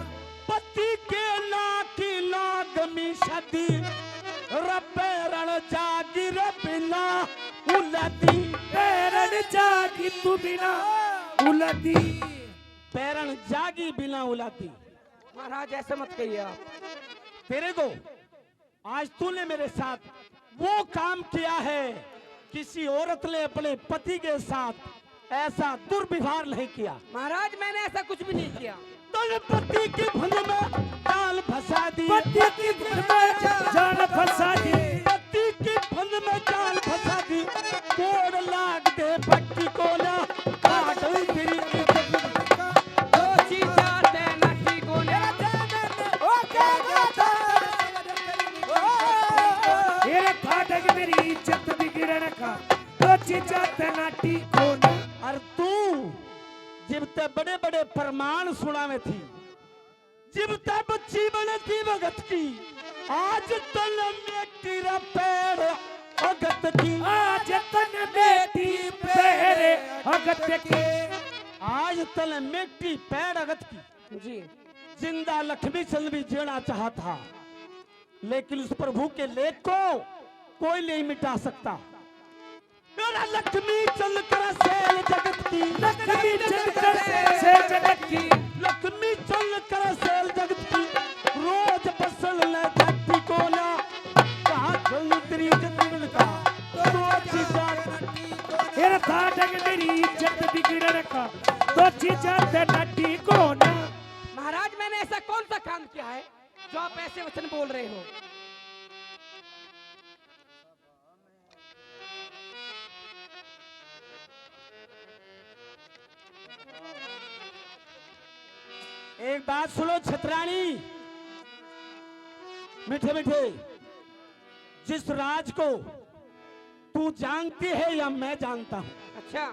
पति के ना की ना गमी शादी, रे पैरण जागी रे बिना उलादी। पैरण जागी तू बिना उलादी। पैरण जागी बिना उलादी। महाराज, ऐसे मत कहिए आप। तेरे को आज तूने मेरे साथ वो काम किया है, किसी औरत ने अपने पति के साथ ऐसा दुर्व्यवहार नहीं किया। महाराज, मैंने ऐसा कुछ भी नहीं किया। तन पति की फंद में जान फंसा दी। पति की फंद में जान फंसा दी। पति की फंद में जान फंसा दी। कोड़ लाग दे पट्टी को ना, काट हुई तेरी। ओ चीजा ते नाटी को ना। ओ क्या बात है? तेरे फाटक मेरी इज्जत बिगड़न का, तो चीजा ते नाटी को ना। और तू जिब ते बड़े-बड़े प्रमाण सुनावे थी, जिब ते बच्ची बने थी भगत की, आज तन मेटी रे पैर अगत की। आज तन मेटी पैर अगत की। आज तन मेटी पैर अगत की। जी। जिंदा लक्ष्मी चंद भी जीना चाहा था, लेकिन उस प्रभु के लेख को कोई नहीं मिटा सकता। मेरा लक्ष्मी चंद कर सेल जगत की, लक्ष्मी चंद कर सेल जगत की, लक्ष्मी चंद कर सेल जगत की। रोज पसल न जाती कोला, कहाँ चल तेरी इज्जत बिगड़न का, तो अच्छी जात। तेरा फाटक मेरी इज्जत बिगड़न का, तो अच्छी जात है नाटी को ना। महाराज, मैंने ऐसा कौन सा काम किया है जो आप ऐसे वचन बोल रहे हो? एक बात सुनो छतरानी, मीठे मीठे, जिस राज को तू जानती है या मैं जानता हूँ, अच्छा।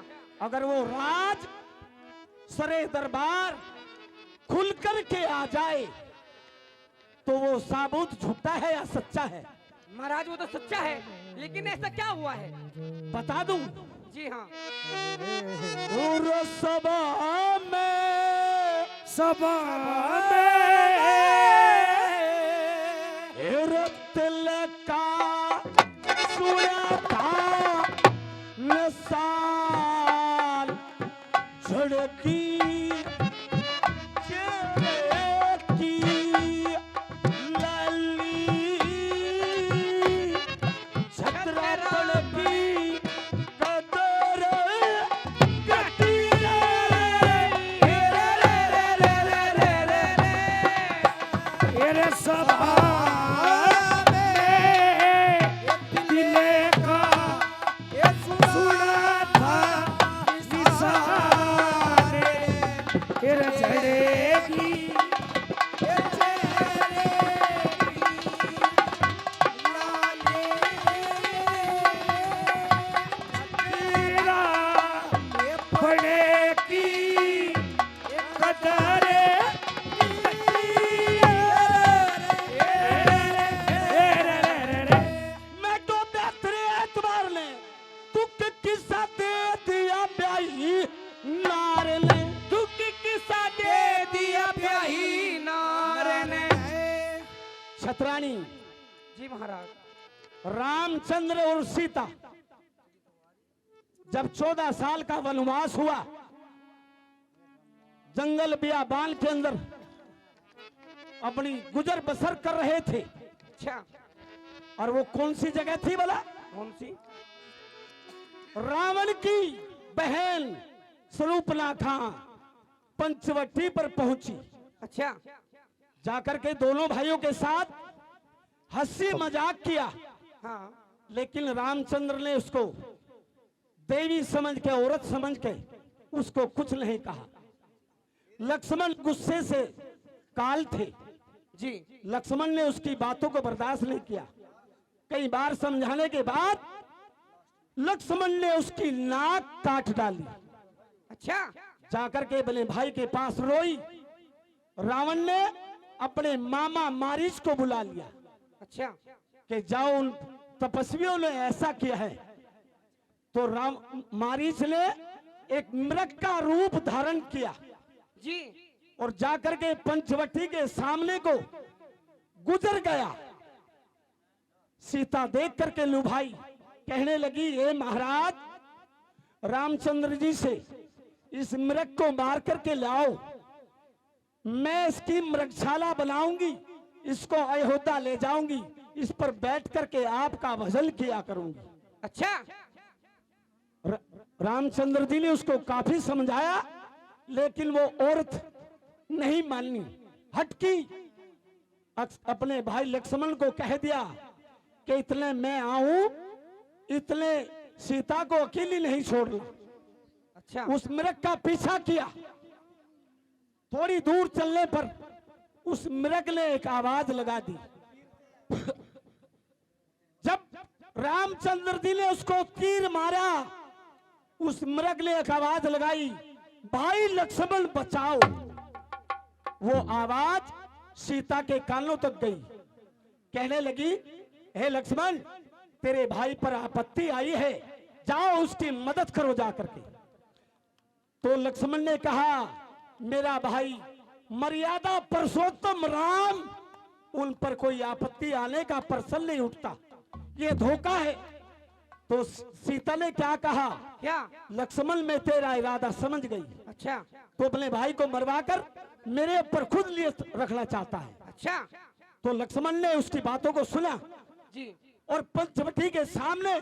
अगर वो राज सरे दरबार खुल कर के आ जाए, तो वो साबुत झूठा है या सच्चा है? महाराज, वो तो सच्चा है, लेकिन ऐसा क्या हुआ है? बता दूं? जी हाँ। और सभा में, सभा में हेरत लका सुना था मिसाल। झड़की चेहरे की लाली, छतरा पड़की कदर घटी रे। तेरे सभा में दिल का सुना था निशान, फिर झड़ेगी। तेरा बड़े की कदर। मैं तो बेहतरे एतबार ने दुख किसा दे दिया ब्याही नार ने। दुख किसा दे दिया ब्याही नार ने। छतरानी। जी महाराज। रामचंद्र और सीता जब चौदह साल का वनवास हुआ, जंगल बियाबान के अंदर अपनी गुजर बसर कर रहे थे। अच्छा। और वो कौन सी जगह थी भला? कौन सी? रावण की बहन स्वरूपनाखा पंचवटी पर पहुंची। अच्छा। जाकर के दोनों भाइयों के साथ हंसी मजाक किया। हाँ। लेकिन रामचंद्र ने उसको देवी समझ के, औरत समझ के उसको कुछ नहीं कहा। लक्ष्मण गुस्से से काल थे। जी। लक्ष्मण ने उसकी बातों को बर्दाश्त नहीं किया। कई बार समझाने के बाद लक्ष्मण ने उसकी नाक काट डाली। अच्छा। जाकर के अपने भाई के पास रोई। रावण ने अपने मामा मारीच को बुला लिया। अच्छा। कि जाओ, उन तपस्वियों ने ऐसा किया है। तो राम, मारीच ने एक मृग का रूप धारण किया। जी। और जाकर के पंचवटी के सामने को गुजर गया। सीता देख करके लुभाई, कहने लगी, "हे महाराज, रामचंद्र जी से इस मृग को मार करके लाओ, मैं इसकी मृगशाला बनाऊंगी, इसको अयोध्या ले जाऊंगी, इस पर बैठ करके आपका भजन किया करूंगी।" अच्छा। र-, रामचंद्र जी ने उसको काफी समझाया, लेकिन वो औरत नहीं मानी, हटकी। अक-, अपने भाई लक्ष्मण को कह दिया कि इतने मैं आऊं, इतने सीता को अकेली नहीं छोड़ना। अच्छा। उस मृग का पीछा किया। थोड़ी दूर चलने पर उस मृग ने एक आवाज लगा दी। जब रामचंद्र जी ने उसको तीर मारा, उस मृग ने एक आवाज लगाई, "भाई लक्ष्मण बचाओ।" वो आवाज सीता के कानों तक गई। कहने लगी, "हे लक्ष्मण, तेरे भाई पर आपत्ति आई है, जाओ उसकी मदद करो जा करके।" तो लक्ष्मण ने कहा, "मेरा भाई मर्यादा पुरुषोत्तम राम, उन पर कोई आपत्ति आने का प्रश्न नहीं उठता, ये धोखा है।" तो स-, सीता ने क्या कहा? क्या? "लक्ष्मण, मैं तेरा इरादा समझ गई।" अच्छा। तो अपने भाई को मरवाकर मेरे ऊपर खुद लिए रखना चाहता है। अच्छा। तो लक्ष्मण ने उसकी बातों को सुना। जी। और पंचवटी के सामने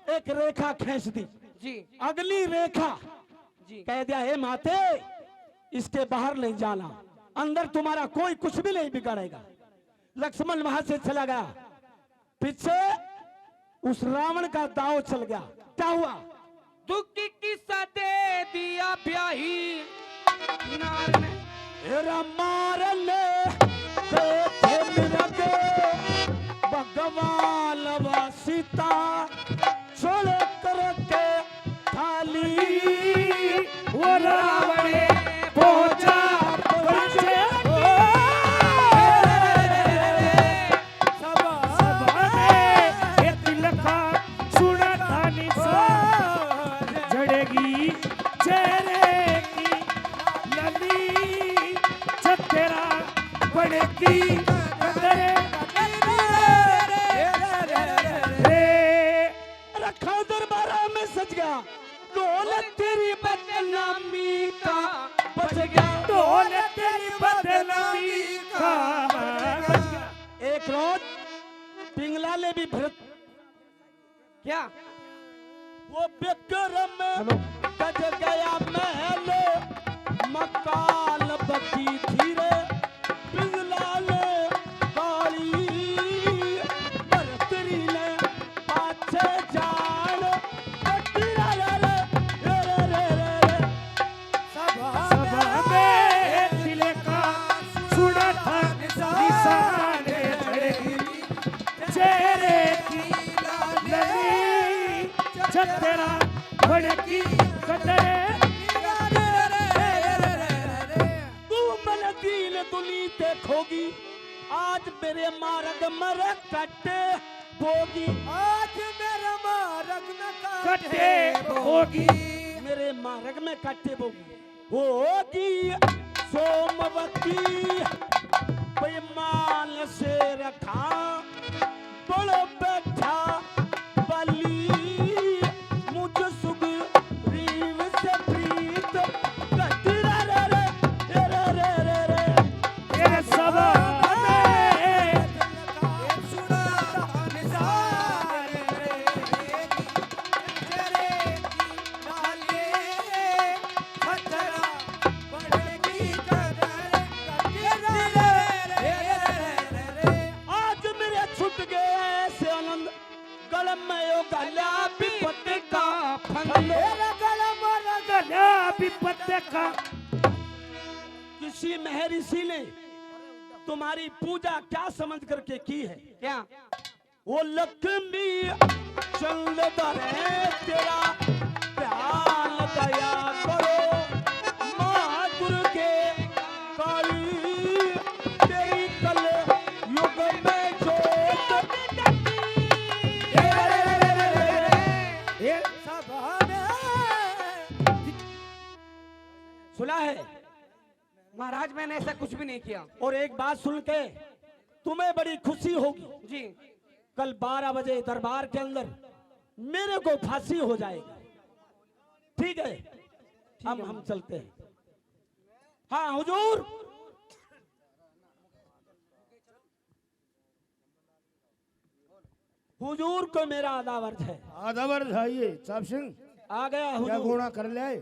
एक रेखा खींच दी। जी। अगली रेखा जी। कह दिया, "हे माते, इसके बाहर नहीं जाना, अंदर तुम्हारा कोई कुछ भी नहीं बिगाड़ेगा।" लक्ष्मण वहां से चला गया। पीछे उस रावण का दाव चल गया। क्या हुआ? दुखी किसा दे दिया ब्याही नार ने। हेरा मारन गए थे मृग भगवान वा सीता, छोड़ करके थाली। वो रावण पहुंचा पहुंचे। सभा में ये तिलका सुना था निसार, झड़ेगी चेहरे की नली, छतेरा बनेगी कदर। रे रखा दरबारा में सज गया, ढोल तेरी बदनामी का बज गया, ढोल तेरी बदनामी का बज गया। एक रोज पिंगला ने भी भरत क्या? वो विक्रम हेलो। गज गया महल, मकाल बगी धीरे, पिंगला ने काली, भरतरी ने पाछे जान, बगी रे रे रे रे रे रे रे। सभा में तिलका सुना था निशान, चेहरे की नली, छतेरा बनेगी कदर। तू मन दीन दुली ते खोगी, आज मेरे मार्ग में रे कटे बोगी। आज मेरे मार्ग में कटे बोगी। मेरे मार्ग में कटे बोगी। होगी सोमवती बेईमान से रखा, बड़ बैठा बली, मुझ सुग्रीव से प्रीत घट रे रे रे रे रे रे रे। तेरे सभा में सुना निसार रे। आज किसी महर्षि ने तुम्हारी पूजा क्या समझ करके की है? क्या? वो लक्ष्मी चंद धरे तेरा ध्यान दया करो, माँ दुर्गे काली तेरी कल युग में जोत। ये सब हमें सुना है। महाराज, मैंने ऐसा कुछ भी नहीं किया। और एक बात सुन के तुम्हें बड़ी खुशी होगी। जी। कल बारह बजे दरबार के अंदर मेरे को फांसी हो जाएगी। ठीक है, ठीक हम है। हम चलते हैं। हाँ हुजूर। हुजूर को मेरा आदावर्ज है। आदावर्ज है ये, चाप सिंह। आ गया क्या हुजूर। गोना कर ले?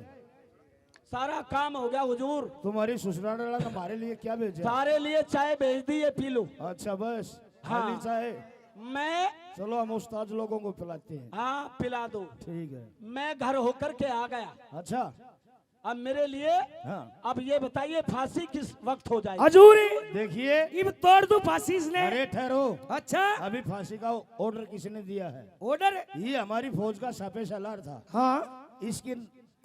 सारा काम हो गया हुजूर। तुम्हारी ससुराल वाला ने हमारे लिए क्या भेजा? सारे लिए चाय भेज दी, ये पी लो। अच्छा बस, हाँ। खाली चाय। मैं चलो हम उस्ताद लोगों को पिलाते हैं। हाँ, पिला दो। ठीक है। मैं घर होकर के आ गया। अच्छा। अब मेरे लिए हाँ। अब ये बताइए, फांसी किस वक्त हो जाएगी? हजूरी। देखिए। इब तोड़ दूं फांसी इसने। अरे ठहरो। अच्छा। अभी फांसी का ऑर्डर किसने दिया है? ऑर्डर? ये हमारी फौज का सापे सालार था। हाँ। इसकी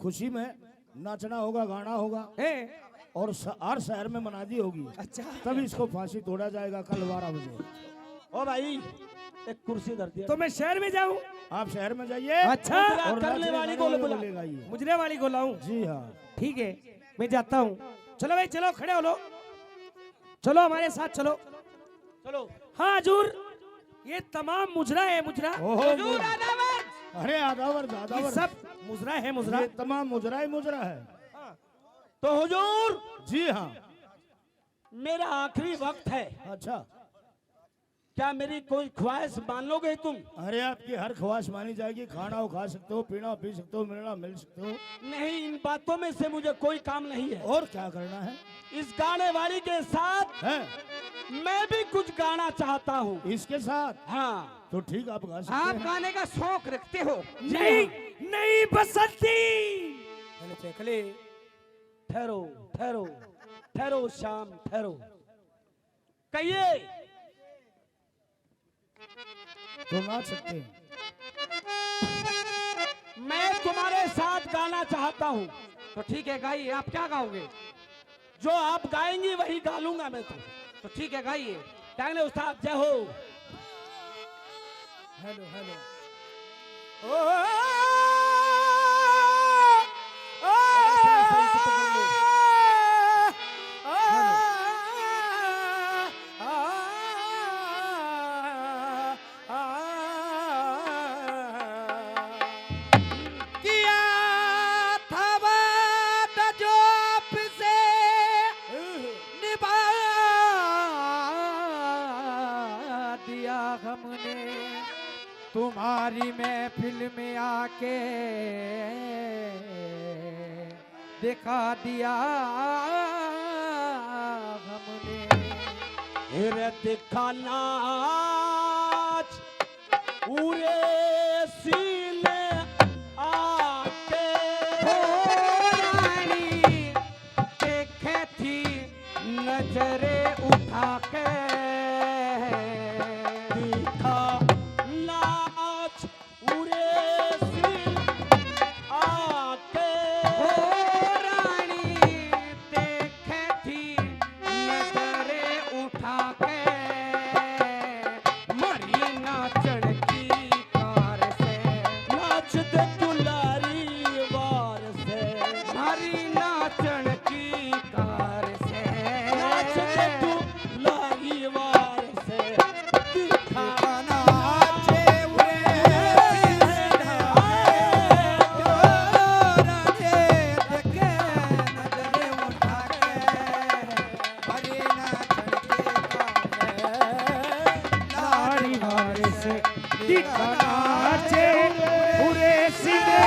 खुशी में नाचना होगा, गाना होगा। हैं? और स-, हर शहर में मनादी होगी। अच्छा। तब इसको फांसी तोड़ा जाएगा कल बारह बजे। ओ भाई, एक कुर्सी धर दिया। तो मैं शहर में जाऊं? आप शहर में जाइए। अच्छा। और करने नाचने वाली गाने को वाले बुला। को लेकर आइए। मुजरे वाली को लाऊं? जी हाँ। ठीक है, मैं जाता हूँ। चलो भाई, चलो, खड़े हो लो, चलो हमारे साथ चलो। चलो। हाँ हजूर, ये तमाम मुजरा है, मुजरा। ओहो, हुजूर, मुजरा। आदावर्ज। अरे आदावर्ज, ये आदावर्ज। सब मुजरा है, मुजरा। ये तमाम मुजरा ही मुजरा है। हाँ। तो हुजूर, जी हाँ। मेरा आखिरी वक्त है। अच्छा। क्या मेरी कोई ख्वाहिश मान लोगे तुम? अरे, आपकी हर ख्वाहिश मानी जाएगी। खाना हो खा सकते हो, पीना हो पी सकते हो, मिलना मिल सकते हो। नहीं, इन बातों में से मुझे कोई काम नहीं है। और क्या करना है? इस गाने वाली के साथ हैं? मैं भी कुछ गाना चाहता हूँ। इसके साथ? हाँ। तो ठीक, आप गा सकते आप हैं। गाने का शौक रखते हो? नहीं, नहीं बसंती। चले, चले। ठहरो, ठहरो, ठहरो श्याम, ठहरो। कहिए। तो नाच सकते हैं। मैं तुम्हारे साथ गाना चाहता हूँ। तो ठीक है, गाइए। आप क्या गाओगे? जो आप गाएंगी, वही गा लूंगा मैं तो। तो ठीक है, गाइए। तांगले उस्ताद, जय हो। Hello, hello. ओ, ओ, ओ, ऐसे, ऐसे, ऐसे पकड़ लो। हेलो। किया था वादा जो आपसे निभा दिया हमने, तुम्हारी महफिल में आके दिखा दिया हमने। रे दिखा नाच उरे सीने आके। हो रानी देखे थी नजरे उठा के। दिखा नाच उरे सीने आके। हो रानी देखे थी नजरे उठा के। मारी नाचण की कार से। नाच दे तू लारी वार से। मारी नाचण की कार से। नाच दे तू लारी वार से। दिखा नाचे उरे। नारी वार से दिखा नाचे उरे सिले।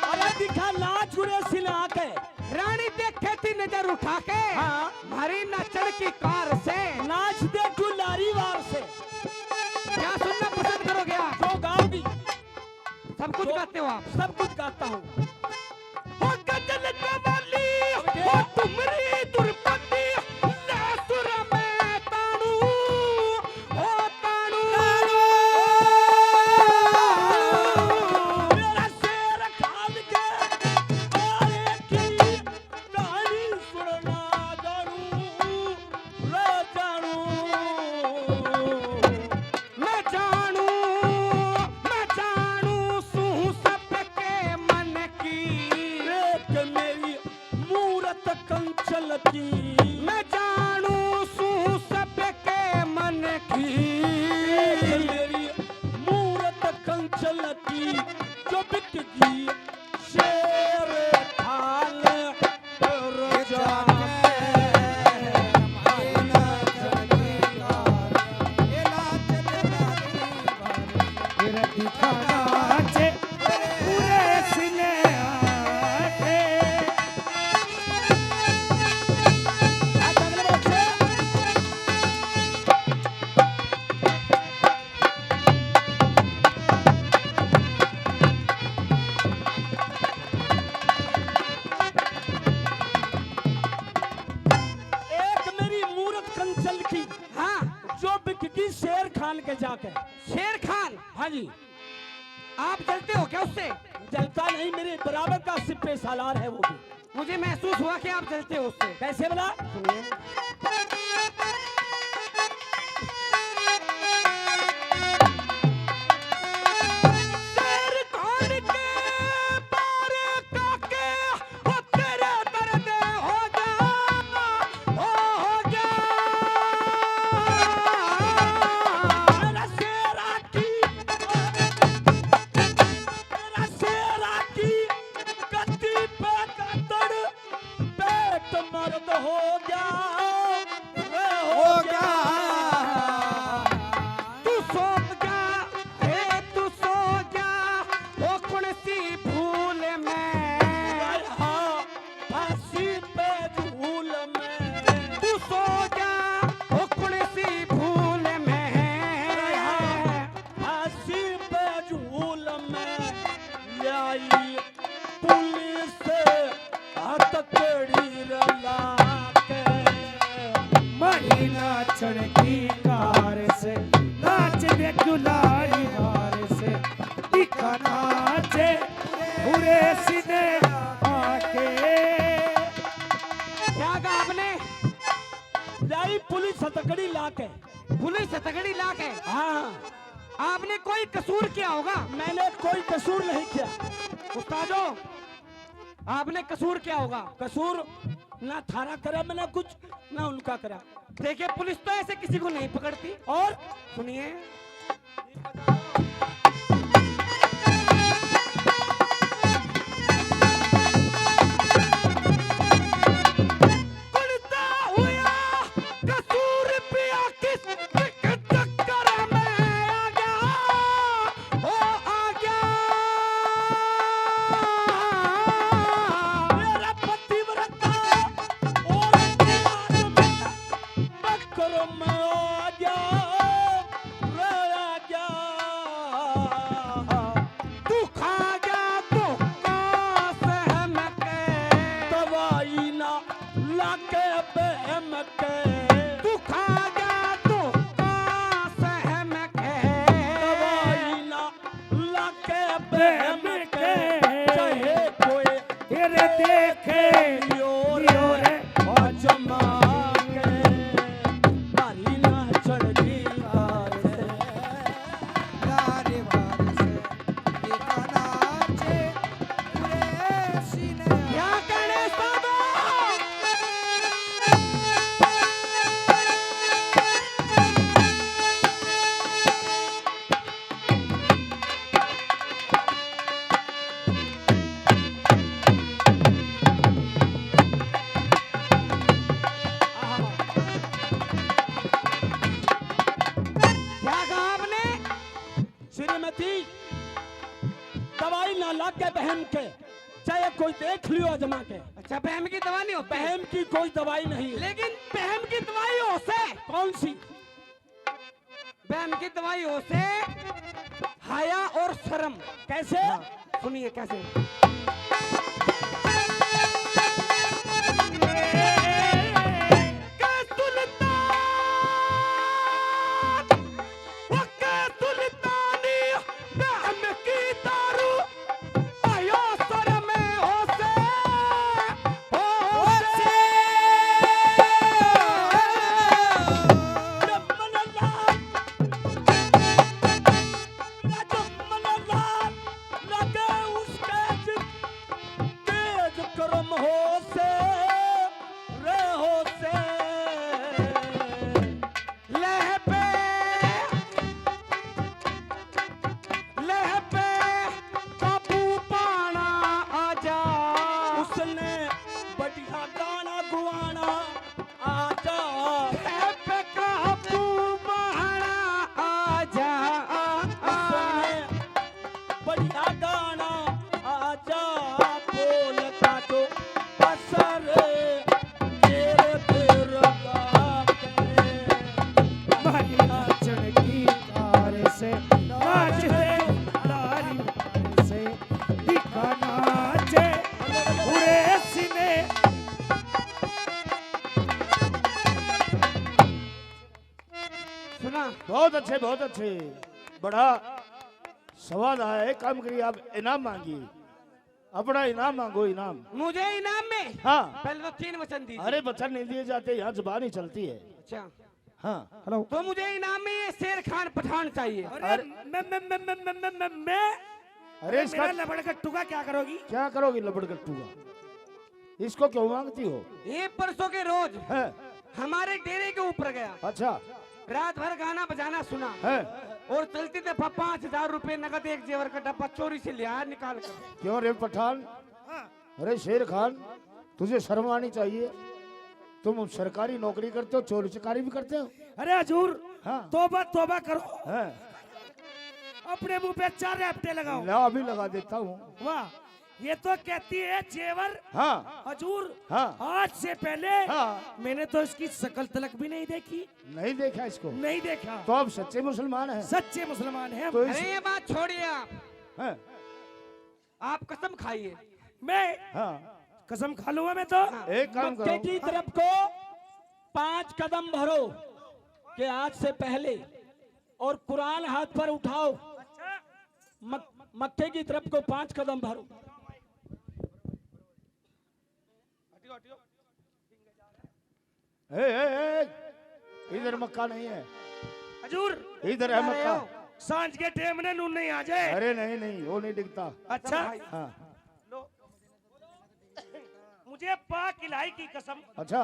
अरे दिखा नाच उरे सिला के। रानी देखे थी नजर उठा के। हाँ। म्हारी नाचण की कार से। नाच दे तू लारी वार से। क्या सुनना पसंद करोगे आप? जो गाओगी। सब कुछ जो गाते हो आप? सब कुछ गाता हूँ। के। ओ ठुमरी दुरपति, ले सुर में ताणू, ओ ताणू। मेरा शेर खान के बारे की कहानी सुनना जानू, रे जानू। मैं जानू, मैं जानू सूं सबके मन की। एक मेरी मूरत कंचन की। मैं जानू सूं सबके मन की। एक मेरी मूरत कंचन की, जो बिक गई शेर खान। एक मेरी मूरत कंचन की, हाँ। जो बिक गई शेर खान के जाके। शेर खान? हाँ जी। आप जलते हो क्या उससे? जलता नहीं, मेरे बराबर का सिपह सालार है वो भी। मुझे महसूस हुआ कि आप जलते हो उससे। कैसे भला? सुनिए। शेर खान के बारे का के, ओ तेरे दर्द हो गया, ओ हो गया। मेरा शेरा की, मेरा शेरा की गद्दी पे गद्दड़ पेट मर्द हो गया, रे हो गया। तू सो गया, हे तू सो गया, ओ कौन सी भूल में। हाँ, फांसी पे झूल में। तू सो गया, ओ कौन सी भूल में। हाँ, फांसी पे झूल में। ल्याई पुलिस हथकड़ी रला के। मारी नाचण की कार से, नाच दे गुलाड़ी हार से, दिखा नाचे पूरे सिने आके। क्या कहा आपने? ल्याई पुलिस हथकड़ी ला के। पुलिस हथकड़ी ला के? हाँ। आपने कोई कसूर किया होगा? मैंने कोई कसूर नहीं किया। उस्तादो, आपने कसूर किया होगा? कसूर ना थारा करा मैंने कुछ, ना उनका करा। देखिए, पुलिस तो ऐसे किसी को नहीं पकड़ती। और सुनिए। कुड़ता हुआ कसूर पिया किस चक्कर में आ गया, ओ आ गया। मेरा पतिव्रता और मकर में आ गया, रे आ गया। तू खा गया धोखा सहम के। दवाई ना लाके बहम के। तू खा गया धोखा सहम के। दवाई ना लाके बहम के। चाहे कोई तेरे देखे योर योर आजमा के। भारी ना चढ़ दी कार से। क्या कहा आपने? श्रीमती, दवाई ना लागे बहम के, चाहे कोई देख लियो आजमा के। अच्छा, बहम की दवा नहीं होती? बहम की कोई दवाई नहीं। लेकिन बहम की दवाई हो से। कौन सी? बहम की दवाई हो से हया और शर्म। कैसे? हाँ, सुनिए कैसे। बहुत अच्छे, बहुत अच्छे। बड़ा स्वाद आया। एक काम करिए, आप इनाम मांगिए, अपना इनाम मांगो, इनाम। मुझे इनाम में? हाँ। पहले तो तीन वचन दीजिए। अरे, वचन नहीं दिए जाते, यहाँ जबान ही चलती है। अच्छा। हाँ। हेलो। तो मुझे इनाम में ये शेर खान पठान चाहिए। अरे, अरे। मैं, मैं, मैं, मैं, मैं, मैं, मैं, मैं। अरे, अरे, इसका मेरा लबड़गट्टू का क्या करोगी? क्या करोगी लबड़गट्टू का? इसको क्यों मांगती हो? ये परसों के रोज है। हमारे डेरे के ऊपर गया। अच्छा। रात भर गाना बजाना सुना। है। और चलते थे प-, पाँच हजार रुपए नगद, एक जेवर का डब्बा चोरी से लिया निकाल कर। क्यों रे पठान? हाँ। अरे शेर खान, तुझे शर्म आनी चाहिए। तुम सरकारी नौकरी करते हो, चोरी चकारी भी करते हो। अरे हजूर, हाँ। तौबा, तौबा करो। हाँ। अपने मुंह पे चार रैपटे लगाओ। ला, अभी लगा देता हूँ। वाह, ये तो कहती है जेवर। हाँ। हजूर, हाँ। आज से पहले हाँ। मैंने तो इसकी शकल तलक भी नहीं देखी। नहीं देखा इसको? नहीं देखा। तो आप सच्चे मुसलमान हैं? सच्चे मुसलमान हैं हम। तो इस अरे ये बात छोड़िए आप। हैं? आप कसम खाइए। मैं हाँ। कसम खा लूंगा मैं तो। हाँ। एक काम मक्के करो। की तरफ को पांच कदम भरो कि आज से पहले, और कुरान हाथ पर उठाओ। अच्छा। मक-, मक्के की तरफ को पांच कदम भरो। ए, ए, ए, इधर मक्का नहीं है। हजूर, इधर है अरे मक्का। ओ। सांझ के टाइम ने नून नहीं आ जाए। अरे नहीं, नहीं, वो नहीं दिखता। अच्छा। हाँ। लो। मुझे पाक इलाही की कसम। अच्छा।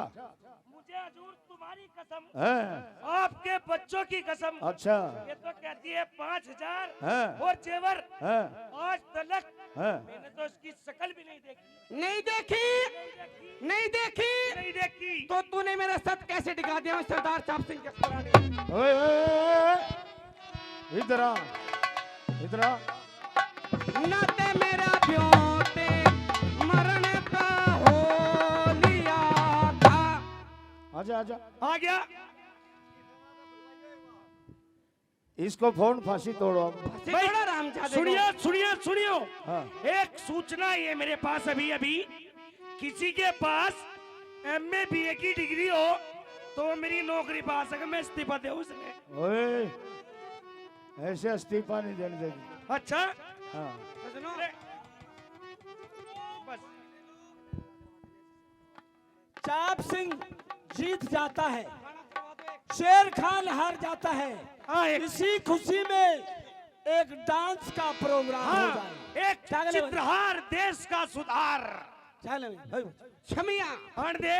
मुझे हजूर तुम्हारी कसम। हैं। आपके बच्चों की कसम। अच्छा। ये तो कहती है पाँच हजार हैं। और जेवर। हैं। आज तलक हैं। मैंने तो इसकी शकल भी नहीं देखी। नहीं देखी? नहीं देखी। नहीं देखी। तो तूने मेरा सत कैसे टिका दिया सरदार चाप सिंह के सराने? ओए, ओए, ओए, ओए। इधर आ, इधर आ। ना ते मेरा ब्यों ते मरण का हो लिया था। आजा, आजा। आ गया। इसको फोन फांसी तोड़ो। फांसी भाई, तोड़ो रामजादे को। सुनियो, सुनियो, सुनियो। हाँ। एक सूचना है मेरे पास अभी, अभी। किसी के पास एमए बीए की डिग्री हो तो वो मेरी नौकरी पा सके, मैं इस्तीफा दे उसने। ओए, ऐसे इस्तीफा नहीं देने देगी। अच्छा? हाँ। तो सुनो। बस। चाप सिंह जीत जाता है, शेर खान हार जाता है। हाँ, एक इसी खुशी में एक डांस का प्रोग्राम हो हाँ, जाए। एक क्या करे भाई? चित्रहार, देश का सुधार। क्या ले भाई? छमिया। आन दे।